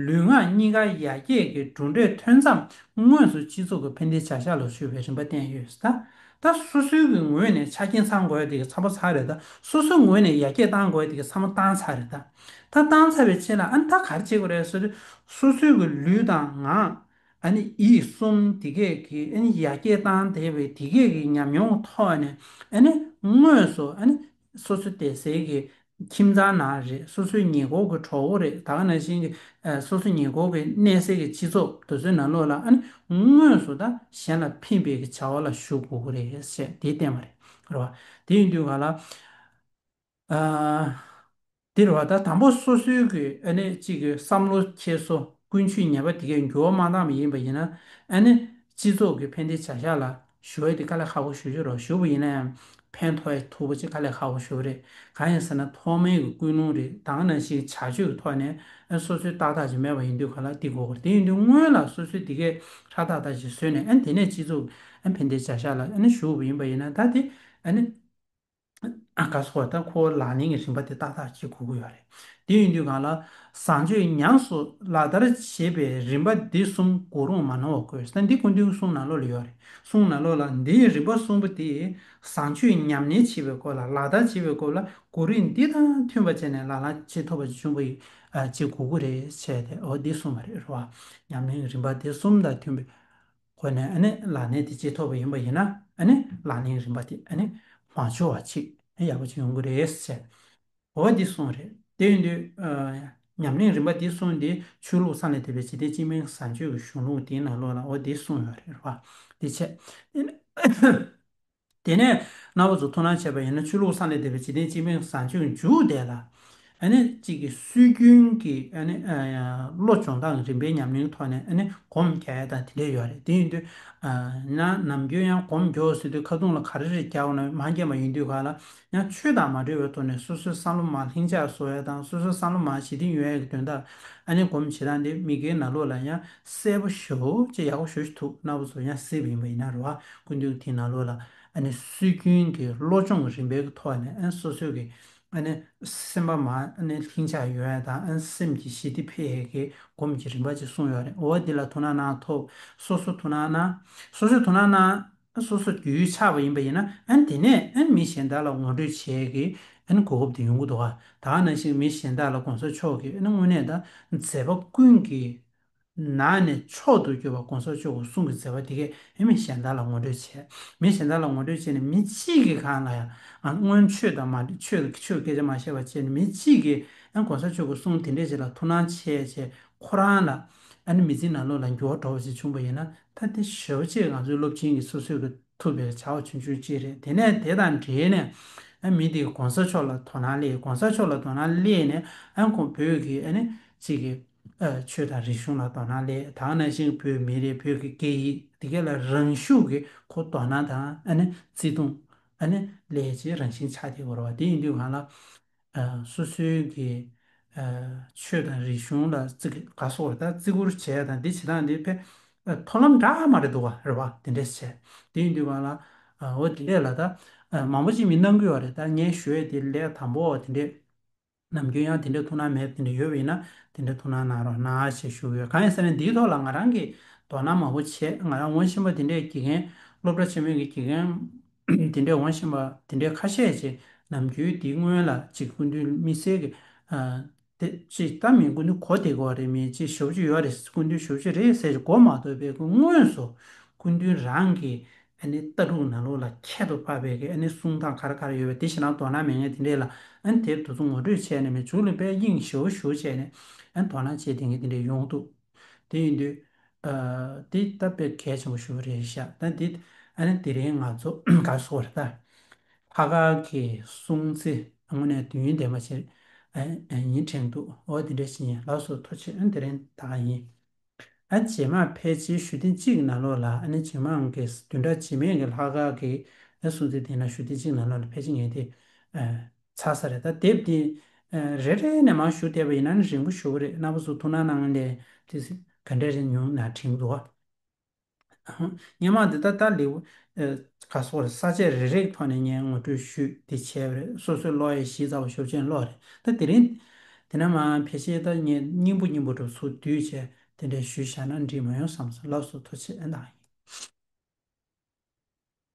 ལུས་ངག་གཉིས་ཀ་ཡར་རྒྱས་ཀྱི་གྲུབ་འབྲས་ཐོན་མཚམས་དངོས་སུ་སྤྱི་ཚོགས་ཀྱི་ཕན་བདེའི་བྱ་གཞག་ལ་ཞུགས་པའི་རིམ་པ་བསྟན་ཡོད་ད། ད་སོ་སོའི་གི་ངོས་ནས་ཆ་རྐྱེན་ཚང་དགོས་ཡ་དེ་གི་ཚང་མ་ཚར་རེད་ད། སོ་སོའི་ངོས་ནས་ཡར་རྒྱས་བཏང་དགོས་ཡ་དེ་གི་ཚང་མ་བཏང་ཚར་རེད་ད། ད་བཏང་ཚར་བའི་རྗེས་ལ་ཨ་ནི་ད་ག་རེ་བྱེད་དགོས་རེད་ཟེར་དུས། སོ་སོའི་གི་ལུས་དང་ངག་ཨ་ནི་ཡིད་གསུམ་དེ་གས་ཀྱི་ཨ་ནི་ཡར་རྒྱས་བཏང་བསྡད་པའི་དེ་གས་ཀྱི་ཉམས་མྱོང་ཐོག་ནས། ཨ་ནི་དངོས་སུ་ཨ་ནི་སོ་སོ་བསྡད་སའི་གི་ཁྱིམ་ཚང་ནང་རེད། སོ་སོའི་ཉེ་འཁོར་གྱི་གྲོགས་པོ་རེད། ད་ག་ནང་བཞིན་གྱི་ཨ་སོ་སོ་ཉེ་འཁོར་གྱི་གནས་སའི་གི་སྤྱི་ཚོགས་དེ་ཚོའི་ནང་ལོགས་ལ་ཨ་ནི་དངོས་སུ་ད་གཞན་ལ་ཕན་པའི་གི་བྱ་བ་ལ་ཞུགས་དགོས་ཀྱི་རེད་ཟེར་དེ་བསྟན་པ་རེད། རེད་བ། དེ་ཡིན་དུས་ག་ལ་ཨ་དེ་རེད་བ། ད་དང་པོ་སོ་སོའི་གི་ཨ་ནི་གཅིག་གི་བསམ་བློ་འཁྱེར་སོ་ཀུན་སྤྱོད་ངན་པ་དེ་གས་འགྱུར་བ་མ་བཏང་བ་ཡིན་པ་ཡིན་ན། ཨ་ནི་སྤྱི་ཚོགས་ཀྱི་ཕན་བདེའི་བྱ་གཞག་ལ་ཞུགས་ཡ་དེ་དཀའ་ལས་ཁག་པོ་ཞེ་པོ་ཅིག་རེད། ཞུགས་པ་ཡིན་ན་ཡང་ཕན་ཐོགས་ཡ་ཐུབ་པ་ཅིག་དཀའ་ལས་ཁག་པོ་ཞེ་པོ་རེད། གང་ཡིན་ཟེར་ན་ཐོག་མའི་གི་ཀུན་སློང་རེད། ད་ག་ནང་བཞིན་བྱ་སྤྱོད་ཀྱི་ཐོག་ནས་ཨ་སོ་སོའི་ཏག་ཏག་ཅིག་མེད་པ་ཡིན་དུས་ག་ལ་དེ་དགོས་ཀྱི་རེད། དེ་ཡིན་དུས་སྔོན་ལ་སོ་སོའི་དེ་གས་ཧྲ་ཏག་ཏག་ཅིག་བཟོས་ནས། ཨ་ནི་དེ་ནས་སྤྱི་ཚོགས་ཨ་ནི་ཕན་བདེའི་བྱ་གཞག་ལ་ཨ་ནི་ཞུགས་པ་ཡིན་པ་ཡིན་ན། ད་དེ་ཨ་ནི་ ཨ་ག་སོགས་ད་ཁོ་ལག་ལེན་གྱི་རིམ་པ་དེ་ཏག་ཏག་ཅིག་གོ་གི་ཡོད་རེད། དེ་ཡིན་དུས་གང་ལ་བཟང་སྤྱོད་ཉམས་སུ་ལག་བསྟར་བྱེད་པའི་རིམ་པ་འདི་གསུམ་གོ་རུང་མ་ནོར་བ་དགོས། ད་འདི་སྐུ་མདུན་གསུང་ནང་ལོགས་ལ་ཡོད་རེད། གསུང་ནང་ལོགས་ལ་འདིའི་རིམ་པ་གསུམ་པོ་དེ་བཟང་སྤྱོད་ཉམས་ལེན་བྱེད་པའི་སྐོར་ལ་ལག་བསྟར་བྱེད་པའི་སྐོར་ལ་གོ་རིམ་འདི་དང་མཐུན་པ་བྱས་ནས་ལག་ལེན་བྱེད་ཐུབ་པ་ཅིག་བྱུང་བ་ཡིན། ཨ་ཅིག་གོ་གི་རེད་བྱས་ཏེ་འོ་འདི་གསུངས་པ་རེད་རེད་བ། ཉམས་ལེན་རིམ་པ་དེ་གསུམ་དང་མཐུན་པའི་སྒོ་ནས་ཨ་ནི་ལག་ལེན་དེ་བྱེད་ཐུབ་པ་ཡིན་པ་ཡིན་ན་ཨ་ནི་ལག་ལེན་རིམ་པ་དེ་ཨ་ནི་མ་འཆོར་བ་ཅིག་ཡག་པོ་ཅིག་ཡོང་གི་རེད་ཟེར། འོ་འདི་གསུངས་རེད། དེ་ཡིན་དུས་ཨ་ཉམས་ལེན་རིམ་པ་འདི་གསུངས་ཏེ་ཆོས་ལུགས་མཚམས་ལས་འདས་པའི་འཇིག་རྟེན་སྤྱི་སྨན་བཟང་སྤྱོད་ཀྱི་གཞུང་ལུགས་དེའི་ནང་ལོགས་ལ་འོ་འདི་གསུངས་ཡོད་རེད་བ། འདི་བྱས། དེ་ནས་རྣམ་པ་ཚོ་ཐུགས་སྣང་བྱས་པ་ཡིན་ན་ཆོས་ལུགས་མཚམས་ལས་འདས་པའི་འཇིག་རྟེན་སྤྱི་སྨན་བཟང་སྤྱོད་མཇུག་དེ་ལ། ཨ་ནི་གཅིག་གི་སྲོལ་རྒྱུན་གྱི་ཨ་ནི་ཨ་བློ་སྦྱོང་སྟངས་རིམ་པའི་ཉམས་ལེན་ཐོག་ནས་ཨ་ནི་སྒོམ་རྒྱག་ཡ་དང་དེ་འདྲ་ཡོད་རེད། དེ་ཡིན་དུས་ཨ་ན་ནམ་རྒྱུན་ཡང་སྒོམ་རྒྱོབ་ཟེར་དུས་ཁ་རྡུང་ལ་ག་རེ་རེ་རྒྱག་འོང་ན་མ་རྒྱག་པ་ཡིན་དུས་ག་ལ་ཡང་ཆོས་དང་མ་འབྲེལ་བའི་ཐོག་ནས་སོ་སོའི་བསམ་བློ་མར་ལྷིང་འཇགས་བཟོ་ཡ་དང་སོ་སོའི་བསམ་བློ་མར་ཞི་བདེ་ཡོང་ཡ་གི་དོན་དག་ཨ་ནི་སྒོམ་བྱེད་སྟངས་དེ་མི་སྒེར་ནང་ལོགས་ལ་ཡང་གསལ་པོ་ཞེ་པོ་ཅིག་ཡག་པོ་ཞེ་པོ་ཅིག་འདུག་རྣམ་པ་ཚོ་ཡང་གཟིགས་པ་ཡིན་པ་ཡིན་ན་རེད་བ། སྐུ་མདུན་དེའི་ནང་ལོགས་ལ་ཨ་ནི་སྲོལ་རྒྱུན་གྱི་བློ་སྦྱོང་གི་རིམ་པའི་ཐོག་ནས་ཨ་ནི་སོ་སོའི་གི་ཨ་ནི་སེམས་པ་མར་ཨ་ནི་ལྷིང་འཇགས་ཡོང་ཡ་དང་ཨ་ནི་སེམས་ཀྱི་ཞི་བདེ་འཕེལ་ཡས་ཀྱི་སྒོམ་གྱི་རིམ་པ་ཅིག་གསུངས་ཡོད་རེད། འོ་འདི་ལ་ཐུགས་སྣང་གནང་ཐུབ། སོ་སོ་ཐུགས་སྣང་གནང་། སོ་སོ་ཐུགས་སྣང་གནང་། སོ་སོ་རྒྱུས་ཆགས་པ་ཡིན་པ་ཡིན་ན་ཨ་ནི་དེ་ནས་ཨ་ནི་མི་གཞན་དག་ལ་ངོ་སྤྲོད་བྱེད་ཀྱི་ཨ་ནི་གོ་སྐབས་དེ་ཡོང་གི་འདུག་ག་ད་ག་ནང་བཞིན་མི་གཞན་དག་ལ་གོང་ས་མཆོག་གིས་ཨ་ནི་དངོས་གནས་ད་མཛད་པ་ཀུན་གྱི་ནང་ནས་མཆོག་ཏུ་གྱུར་པ་གོང་ས་མཆོག་གི་གསུང་གི་མཛད་པ་དེ་གས་ཨ་མི་གཞན་དག་ལ་ངོ་སྤྲོད་བྱས། མི་གཞན་དག་ལ་ངོ་སྤྲོད་བྱས་ནས་མི་གཅིག་གིས་གང་ལ་ཡང་ཨ་སྔོན་ཆོས་དང་མ་ཆོས་ཆོས་སྐད་ཆ་མ་བཤད་པ་བྱས་ནས་མི་གཅིག་གིས་ཨ་གོང་ས་མཆོག་གི་གསུང་དེ་འདྲས་ཅིག་ལ་ཐུགས་སྣང་བྱས་བྱས་ཁོ་རང་ལ་ཨ་ནི་མི་ཚེ་ནང་ལོགས་ལ་འགྱུར་བ་འགྲོ་བ་ཞིག་བྱུང་པ་ཡིན་ན་ད་དེ་ཞེ་པོ་ཅིག་ང་ཚོའི་སློབ་ཆེན་གྱི་སོ་སོའི་གི་ཐུབ་པའི་བྱ་བ་ཆུང་ཆུང་ཅིག་རེད། དེ་ནས་དེ་དང་འབྲེལ་ནས་ཨ་མི་དེ་གོང་ས་མཆོག་ལ་དོ་སྣང་སླེབས། གོང་ས་མཆོག་ལ་དོ་སྣང་སླེབས་ནས་ཨ་ཁོང་བོད་ཀྱི་ཨ་ནི་གཅིག་གི་ཨ་ཆོས་དང་རིག་གཞུང་ལ་དོ་སྣང་སླེབས། ད་ག་ནང་བཞིན་བོད་མི་རིགས་བོད་ཀྱི་སྐད་ཡིག་དེ་ག་ལ་རང་ཤུགས་ཀྱིས་ཁོ་དོ་སྣང་དང་ཨ་ནི་བརྩེ་དུང་ཨ་ནི་སླེབས་ཀྱི་རང་བཞིན་ཆགས་བསྡད་ཡོད་རེད་བ། དེ་ཡིན་དུས་གང་ལ། ཨ་སོ་སོའི་གི་ཨ་ཆོས་དང་རིག་གཞུང་ལ་བརྩི་ག་སོགས་ད་བརྩི་བཀུར་བྱས་དང་འདི་བྱེད་སྟངས་འདི་དཔེ་ཨ་མཐོང་ལམ་འདྲ་མ་རེད་འདུག་བ་རེད་བ། དེ་འདྲས་བྱས། དེ་ཡིན་དུས་གང་ལ་ཨ་འོ་དེ་འདྲས་ལ་ད་ཨ་མང་པོ་ཅིག་མི་གནང་གི་ཡོད་རེད། ད་ངས་ཞུ་ཡས་དེ་ལས་དང་པོ་དེ་འདྲས་ནམ་རྒྱུན་ཡང་དེ་འདྲས་ཐུགས་སྣང་མེད་དེ་འདྲས་ཡོད་པ་ཡིན་ན་དེ་འདྲས་ཐུགས་སྣང་གནང་རོགས་གནང་ཞེས་ཞུ་གི་ཡོད། གང་ཡིན་ཟེར་ན་འདིའི་ཐོག་ལ་ང་རང་གིས་དོ་སྣང་མང་པོ་བྱས། ང་རང་ངོ་ཤེས་པ་དེ་འདྲས་དགེ་རྒན་སློབ་གྲྭ་ཆེན་མོའི་གི་དགེ་རྒན་དེ་འདྲས་ངོ་ཤེས་པ་དེ་འདྲས་ཁ་ཤས་ཅིག་ནམ་རྒྱུན་དེའི་སྔོན་ལ་ཅིག་སྐུ་མདུན་དམིགས་བསལ་གྱི་ཨ་དེ་ཅིག་ལྟ་མིན་སྐུ་མདུན་གོ་བདེ་གོ་རེད། མི་ཅིག་ཞབས་ཕྱི་ཡོད་རེད། སྐུ་མདུན་ཞབས་ཕྱི་རེད་ཟེར་གོ་མ་ཐུབ་པའི་གི་དངོས་སུ་སྐུ་མདུན་རང་གི་ཨ་ནི་ལྟ་གྲུབ་ནང་ལོགས་ལ་ཁྱད་དུ་འཕགས་པའི་གི་ཨ་ནི་གསུང་སྟངས་ག་རེ་ག་རེ་ཡོད་པ་དེ་ཞེ་དྲག་དོ་སྣང་མེད་མཁན་དེ་འདྲས་ལ་ཨ་ནི་དེབ་དེ་ཚོ་ངོ་སྤྲོད་བྱས་ནས་མི་མཇུག་ལ་དཔེ་དབྱིངས་ཞེ་པོ་ཞེ་པོ་བྱས་ནས་ཨ་ནི་དོ་སྣང་བྱེད་བསྡད་མཁན་དེ་འདྲས་ཡོང་འདུག་དེ་ཡིན་དུས་ཨ་དེ་ད་དཔེ་གལ་ཆེན་པོ་ཞེ་པོ་རེད་ཤག་ད་འདི་ཨ་ནི་དེ་རིང་ང་ཚོ་ག་རེ་ཟེར་དགོས་རེད་ད། ལྷག་དཀར་གྱི་སྲུང་བརྩི་དངོས་གནས་དུས་ཡུན་ལྡན་པ་ཞིག་ཨ་ཨ་ཡིན་དྲན་འདུག་འོ་དེ་འདྲ་ཞིག་ཡིན། ལགས་སོ། ཐུགས་རྗེ་ཆེ། ཨ་དེ་རིང་ད་ག་ཡིན། ཨ་རྗེས་མ་ཕལ་ཆེར་ཞུ་ཐེངས་གཅིག་གི་ནང་ལོགས་ལ་ཨ་ནི་རྗེས་མ་གི་བདུན་ཕྲག་རྗེས་མའི་གི་ལྷག་དཀར་གྱི་ཨ་སྲུང་བརྩི་དེ་ན་ཞུ་ཐེངས་གཅིག་ནང་ལོགས་ལ་ཕལ་ཆེར་ངས་དེ་ཨ་ཚར་ས་རེད། ད་དེབ་དེ་ཨ་རེ་རེ་ནས་མར་ཞུ་བསྡད་པ་ཡིན་ན་ནི་རིང་པོ་ཞེ་པོ་རེད། རྣམ་པ་ཚོ་ཐུགས་སྣང་གནང་ལས་དེ་ག་འདྲ་རེ་ཉུང་ན་དྲན་གྱི་འདུག་བ། སྔོན་མ་འདི་ད་ལྟ་ལེའུ་ཨེ་ག་སོགས་རེད། ས་བཅད་རེ་རེ་གི་ཐོག་ནས་ངས་ངོ་སྤྲོད་ཞུས་ཏེ་བྱས་པ་རེད། སོ་སོའི་ཀློག་ཡས་གཞི་རྩ་བ་ཞོབ་ཅན་ཀློག་རེད། ད་དེ་རིང་དེ་ནས་མར་ཕལ་ཆེར་ད་ངས་སྙིང་པོ་སྙིང་པོ་འདྲ་ཚུར་བསྡུས་བྱས་དེ་འདྲས་ཞུས་བཞག་ན་འགྲིག་མ་ཡོང་བསམ་སོང་། ལགས་སོ། ཐུགས་རྗེ་ཆེ། ཨ་ད།